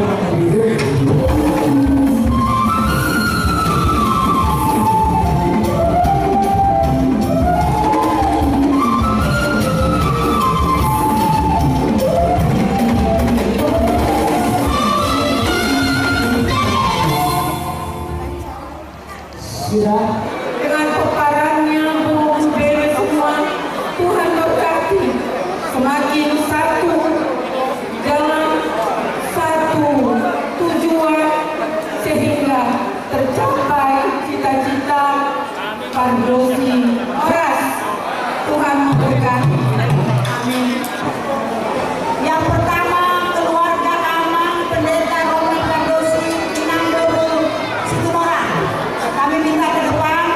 Sudah. Dengan pomparannya, Bapak Ibu semua, Tuhan berkati, semakin satu dalam satu tujuan, sehingga tercapai cita-cita Pardosi Bras. Tuhan memberkati. Amin. Yang pertama, keluarga Amang Pendeta Romi Pardosi, Inang boru Situmorang. Kami minta ke depan.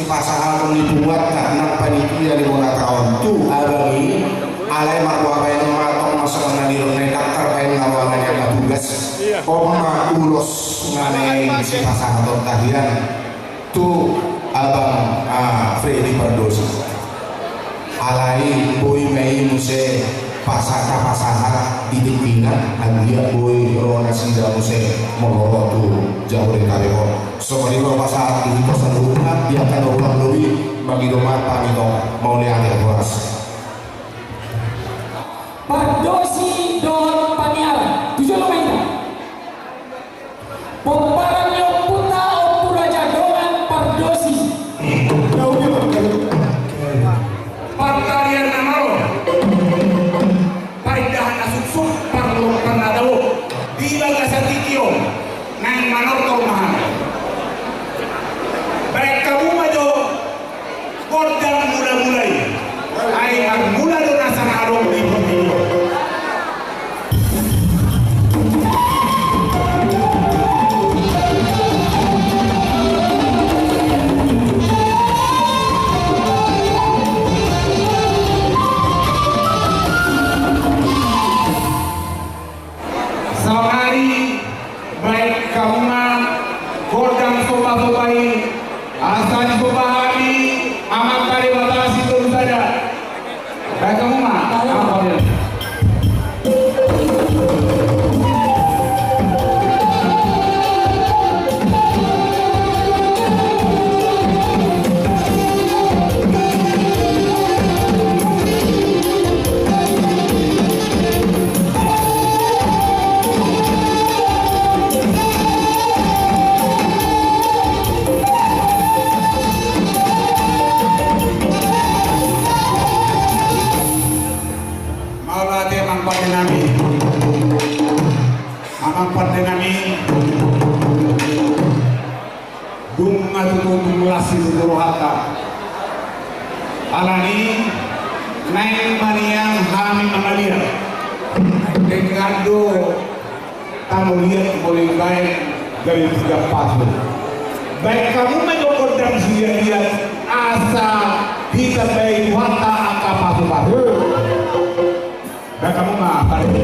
Pasahaton ni punguanta nang panitia ni bona taon tu abang i. Alai marboa baen ma tong masa na nidok na i, daktar baen na roa na nian na tugas. On ma ulos na naeng sipasahaton tahian tu abang, ah, Freddy Pardosi. Alai boi ma i muse pasahat, pasahat di tingkina, anggiat boi ro nasida muse molo ro tu Jabodetabek on. Songon i ma pasahat di hita saluhutna di angka na hurang lobi, mangido ma hami tong, mauliate horas. Pardosi dohot Paniaran. Tu jolo ma hita. Pomparan ni ompunta Ompu Raja Dongan Pardosi. Partarian na malo. Parindahan na suksuk, parlompan na tabo. Di bagasan tingki on naeng manortor ma hami. Baen hamu ma jo gondang mula-mula i. Ai marmula do nasa na adong di portibi on. Saonari baen hamu ma gondang sopa-sopa i, asa disomba hami Amanta Debata Sitolu Sada. Baen hamu ma, Amanta Debata. Mauliate amang pande nami. Amang pande nami. Dung ma tutu dung las situtu rohanta. Alani naeng ma nian hami mangaliat. Denggan do tano liat molo dibaen gabe piga pasu. Baen hamu ma jo gondang siliat-liat asa ditambai Tuhanta angka pasu-pasu. Baen hamu ma pande.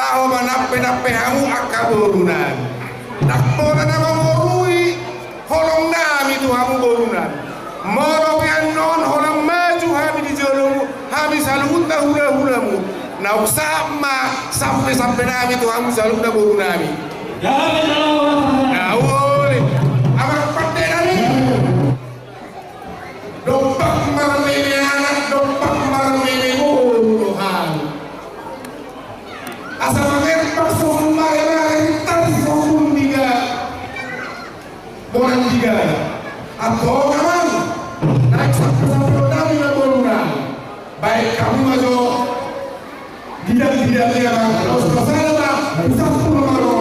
Aho manampe-nampe hamu angka boru nami. Ndang pola na mangorui holong nami tu hamu boru nami. Molo pe annon holan maju hami di jolomu, hami saluhutna hula-hulamu, naung sahat ma sampe-sampe nami tu hamu saluhutna boru nami. Gabe na laho. Na uli. Amang pande nami. Dompak marmeme anak, dompak marmeme boru do hami. Asa mangerpak sombung mare-mare, tari sombung diga. Bonan diga. Antong amang. Naeng sampe-sampe do nami na boru nami. Baen hamu ma jo. Gidang-gidang ia ma, laos pasahat ma, sampur ma ro.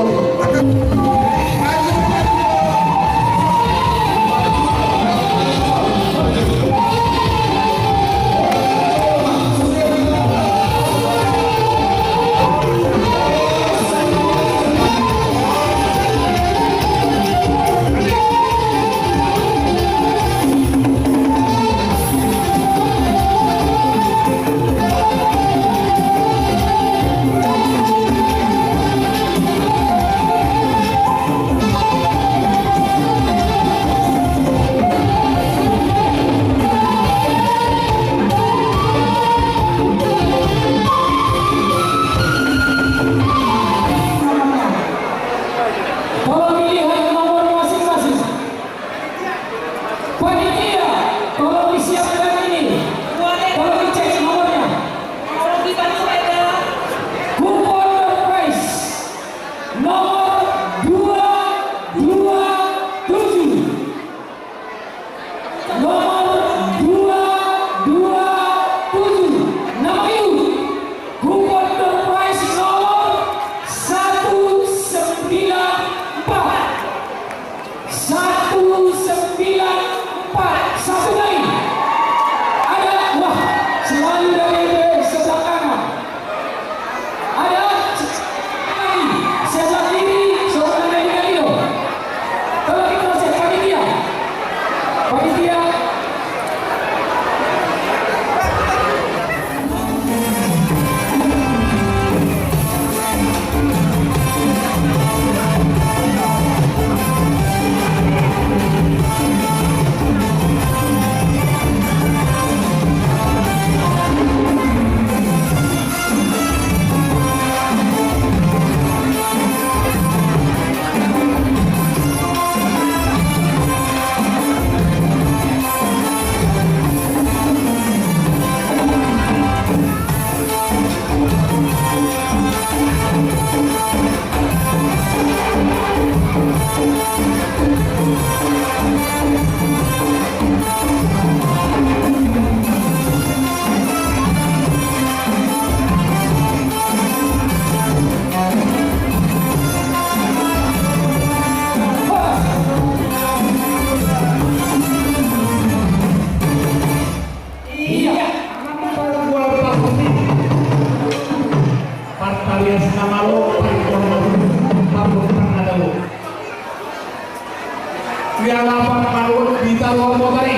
Tolong dilihat nomor masing-masing. Panitia, tolong disiapkan ini. Tolong dicek nomornya. Kupon door prize nomor dua dua tujuh. Nomor dua dua tujuh. Nama iu? Kupon door prize nomor satu sembilan empat. Satu sembilan empat. Satu kali. Ada, wah, selalu dari sebelah kanan. Ada, satu kali. Sebelah kiri, seorang dari Galilo. Kalau kita cek panitia. Panitia. Iya. Parparias, parparias na malo, parparias na malo. Ia lapan malo di taruhan botari.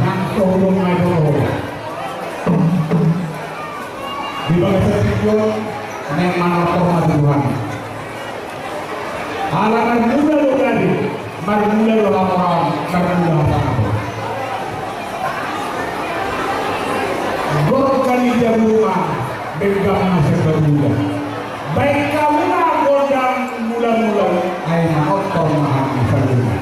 Nang tolong aja. Di bagasan tingki on, naeng manortor ma tu Tuhan. Ala marmula do gari, marmula do hamoraon, marmula hapanganon. Gorga ni jabu ma, denggan ma sian babuda. Baen hamu ma gondang mula-mula, ai manortor ma hami saluhutna.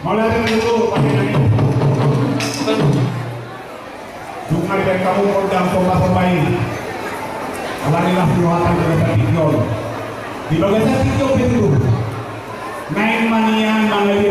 Mauliate ma di ho, pande nami. Dung dibaen hamu gondang somba-somba i, alani las ni rohanta di bagasan tingki on. Di bagasan tingki on pe tutu, naeng ma nian mangalia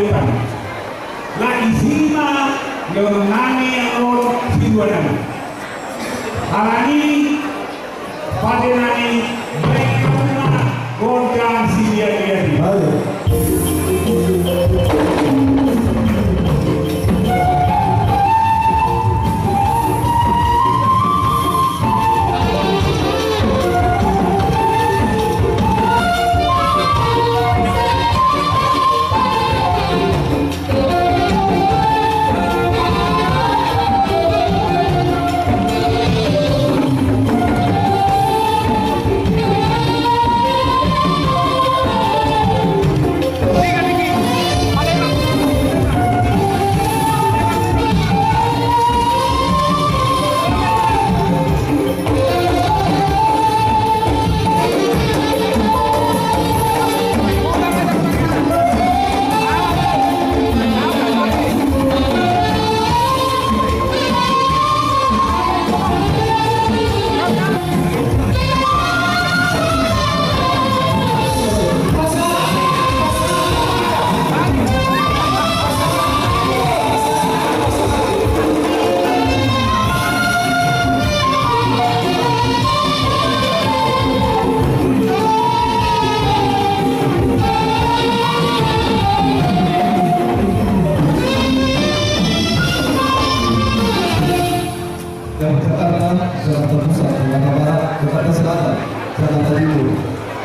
Dari Jakarta, Jakarta Pusat, Jakarta Barat, Jakarta Selatan, Jakarta Timur,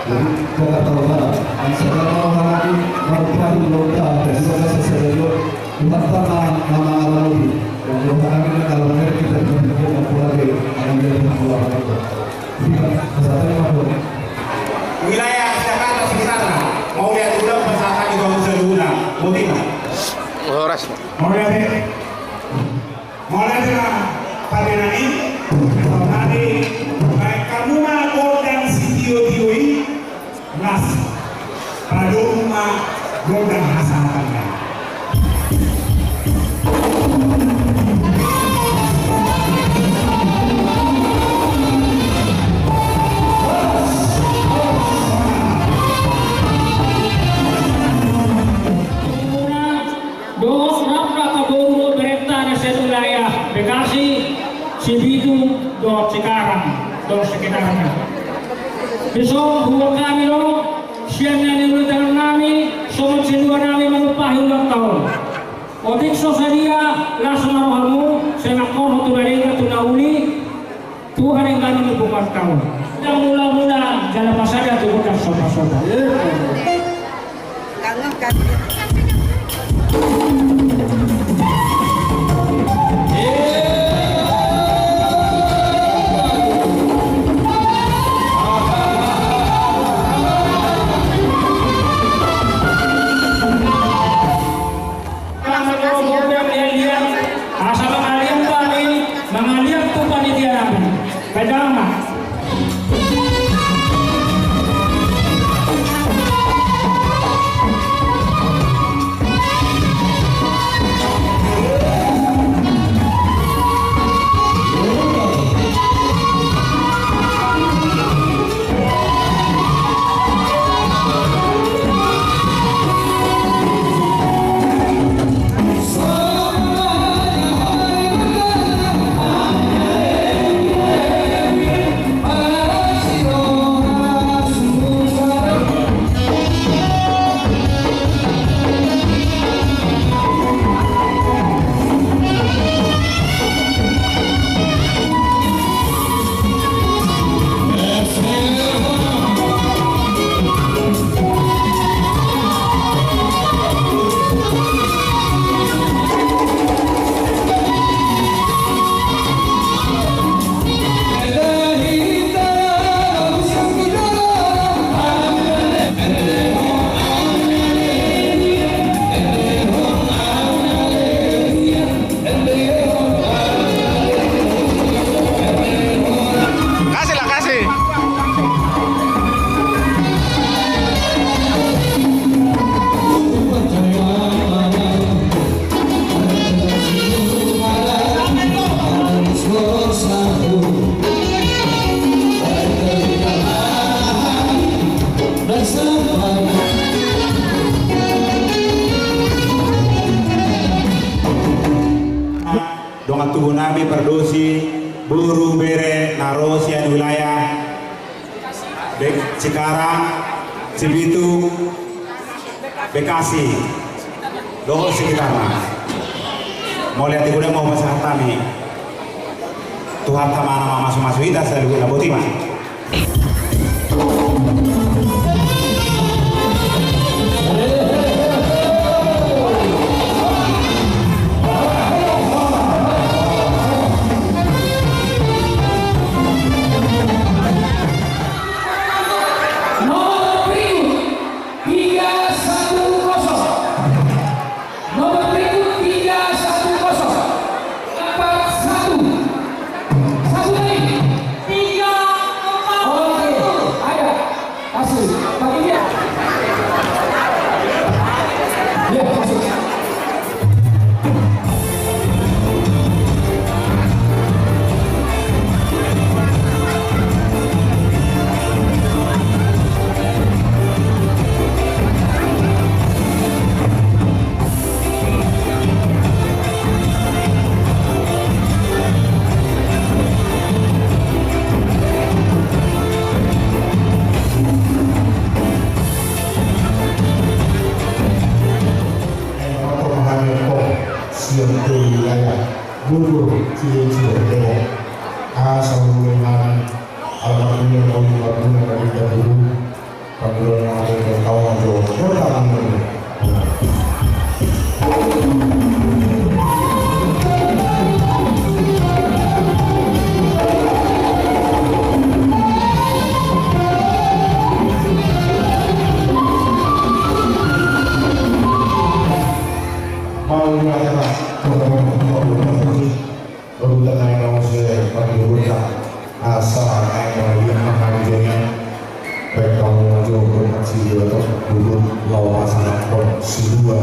jadi Jakarta Utara. Yang sedang mau lagi, mau pahit lontar, dan juga sesuai Tuhan tanah nama Allah. Dan Tuhan kami kalau mereka kita berpikir dan pulang dari akan dia pulang lagi. Jadi kan, kesehatan apa? Wilayah Jakarta sekitarna, mau lihat ulang pesantren di Bangsa Luna, mau tidak? Horas. Mau lihat ya? Mauliate ma pande nami, nami, baen hamu ma gondang sitio-tio i, las padomu ma gondang hasahatan nami. Dohot rap rap ma boru dohot berenta na sian wilayah Bekasi, Sibitu, dohot Cikarang, dohot sekitarna. Dison huboan hami do, sian na niula tangan nami, songon silua nami manumpahi ulang taon. Otik so sadia, las ma rohamu, sai mangkorhon tu na denggan tu na uli, Tuhan yang kami dukung kau. Yang mula-mula jala pasada tu gondang sopa-sopa. Asa mangaliat hami, mangaliat tu panitia nami. Baen damang ma. Kasih lah, kasih. Dongan tubu nami pardosi, boru bere na ro sian wilayah Be-, Cikarang, Sipitu, Bekasi dohot sekitarna. Mauliate, godang ma hupasahat hami. Tuhanta ma na mamasumasu hita saluhutna, boti ma. Nomor berikut, tiga satu kosong. Nomor berikut, tiga satu kosong. Empat satu. Satu lagi. Tiga empat satu. Oke, ada. Masuk. Pakai dia. Ya, masuk. Sian T I wilayah Bogor, Cilacap, Depok. Asa hulehon hami, almarhum yang mau lima bulan dari dahulu. Panggilan yang ada di kawan jo, kota Bandung. Mau ya, Pak. Urutan naeng muse panggihuta asa naeng mangaliat mangaji. Baik, hamu jo urutan sidua tu, dulu laho pasahathon sidua.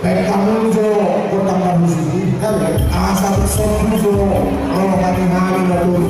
Baik, hamu jo, kota Baru Sidi, kan, asa bersatu jo, kalau kami hari lalu.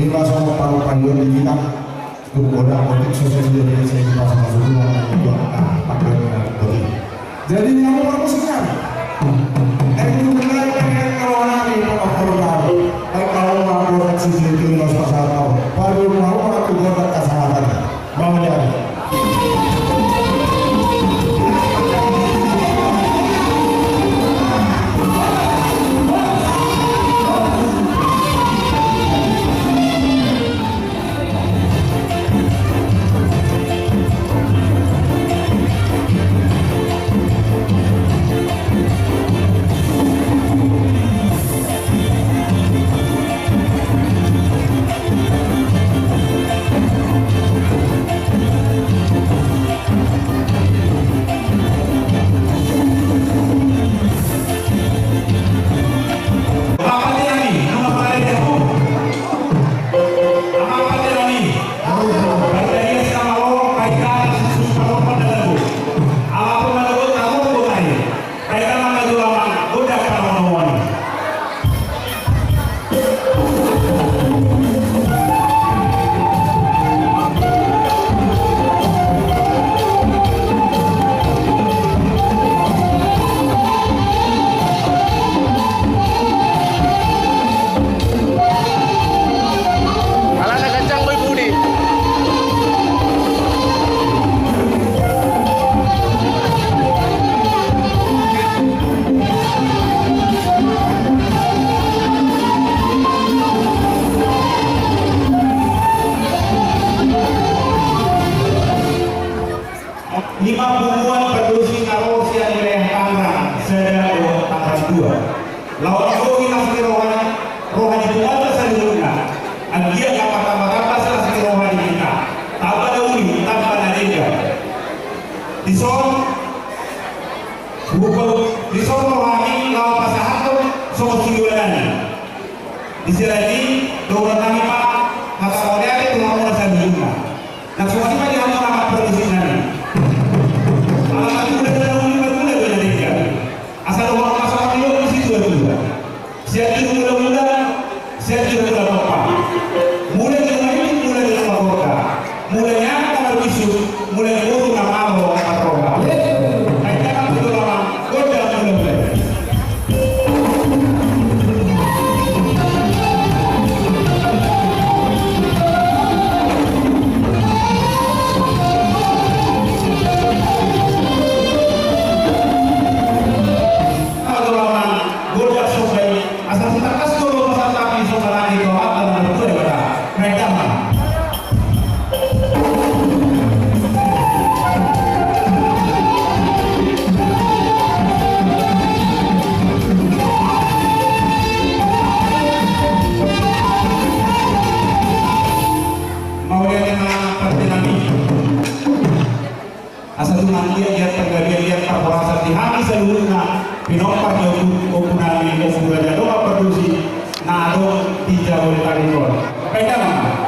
Pas mau paru-paru di bilang, tuh, orang kotik sosial media saya di pas masuk uang, itu, ah, pakai dengan kotik. Jadi, yang orang musiknya, eh, itu benar, pengen kalau nari, kalau perlu tahu. Baik, kalau mau buat sisi itu, mas pasal tahu. Baru mau aku buat kesalahan. Mau jadi. Alana gancang boy budi. Lima punguan pardosi na ro sian wilayah Tangerang sada dohot Tangerang dua. Laho mambohi las ni roha, roha ni punguanta saluhutna. Anggiat na martamba-tamba las ni roha di hita. Tamba na uli, tamba na denggan. Dison, hukum, dison roha i laho pasahathon songon sidohonon. Di sela i, dohonon nami ma, hata mauliate tu hamuna saluhutna. Nang songon i ma di hamu na marpardosi nami. Ala marmula do na uli, marmula do na denggan. Asa dohonon ma songon i do tu situa-tua. Sian juru mula-mula, sian juru mula tompa. Mula ni na maimbing, mula ni na magorga. Mula ni anak na marbisuk, mula ni boru na malo marrongga. Ai tangan betul lama, gondang mula-mula. Mauliate ma pande nami. Asa tumanggiat, liat panggabean, liat parhorasan di hami saluhutna pinompar ni ompu, ompu nami, Ompu Raja Dongan Pardosi na adong di Jabodetabek on. Baik, damang.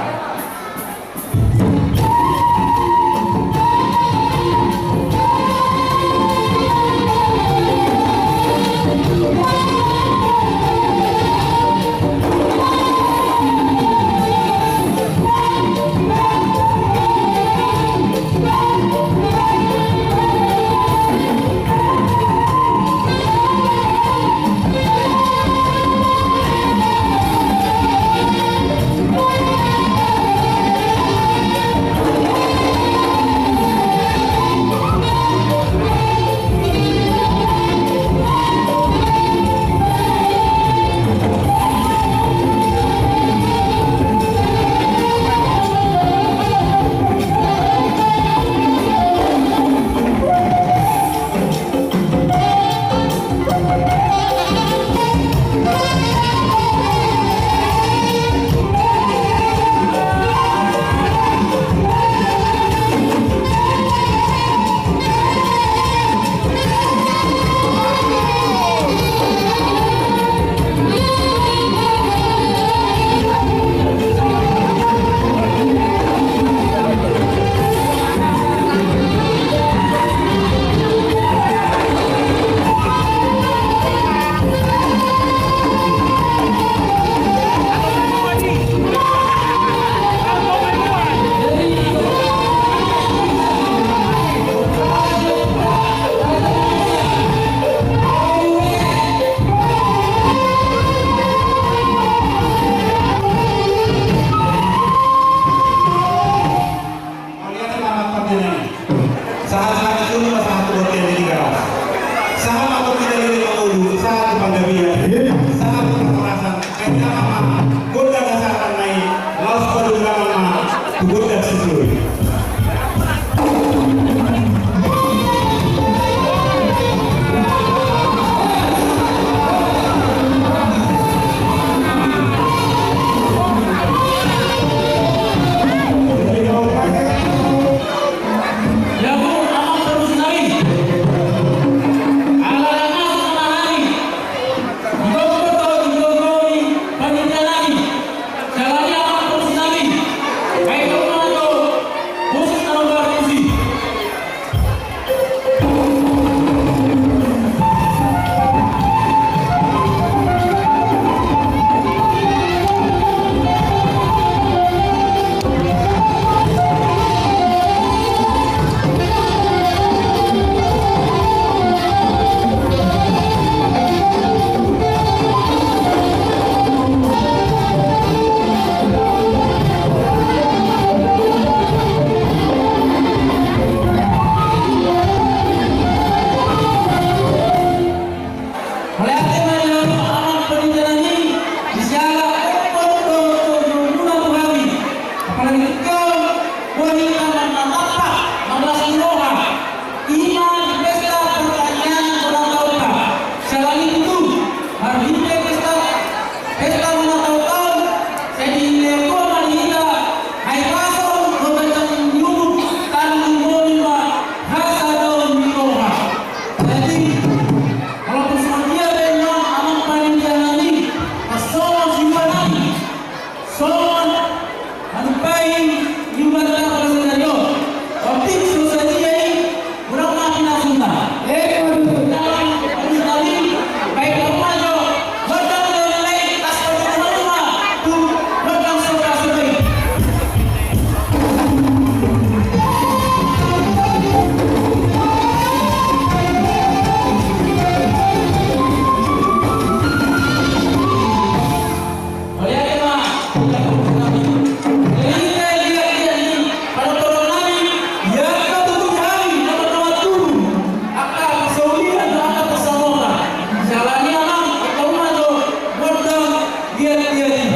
Ia, ia, ia.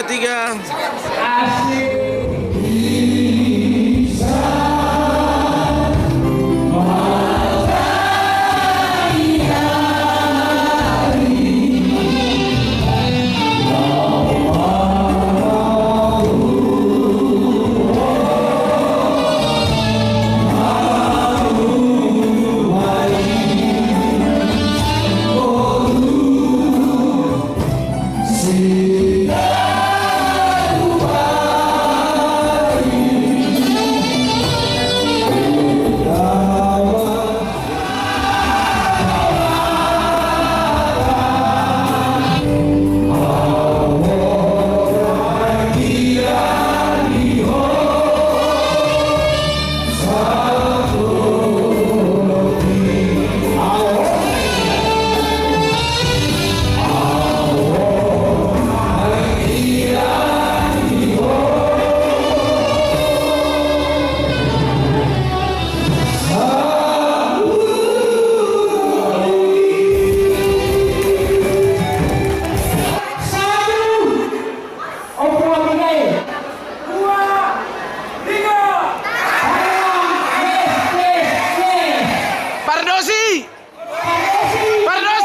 Tiga. Pardosi! Pardosi!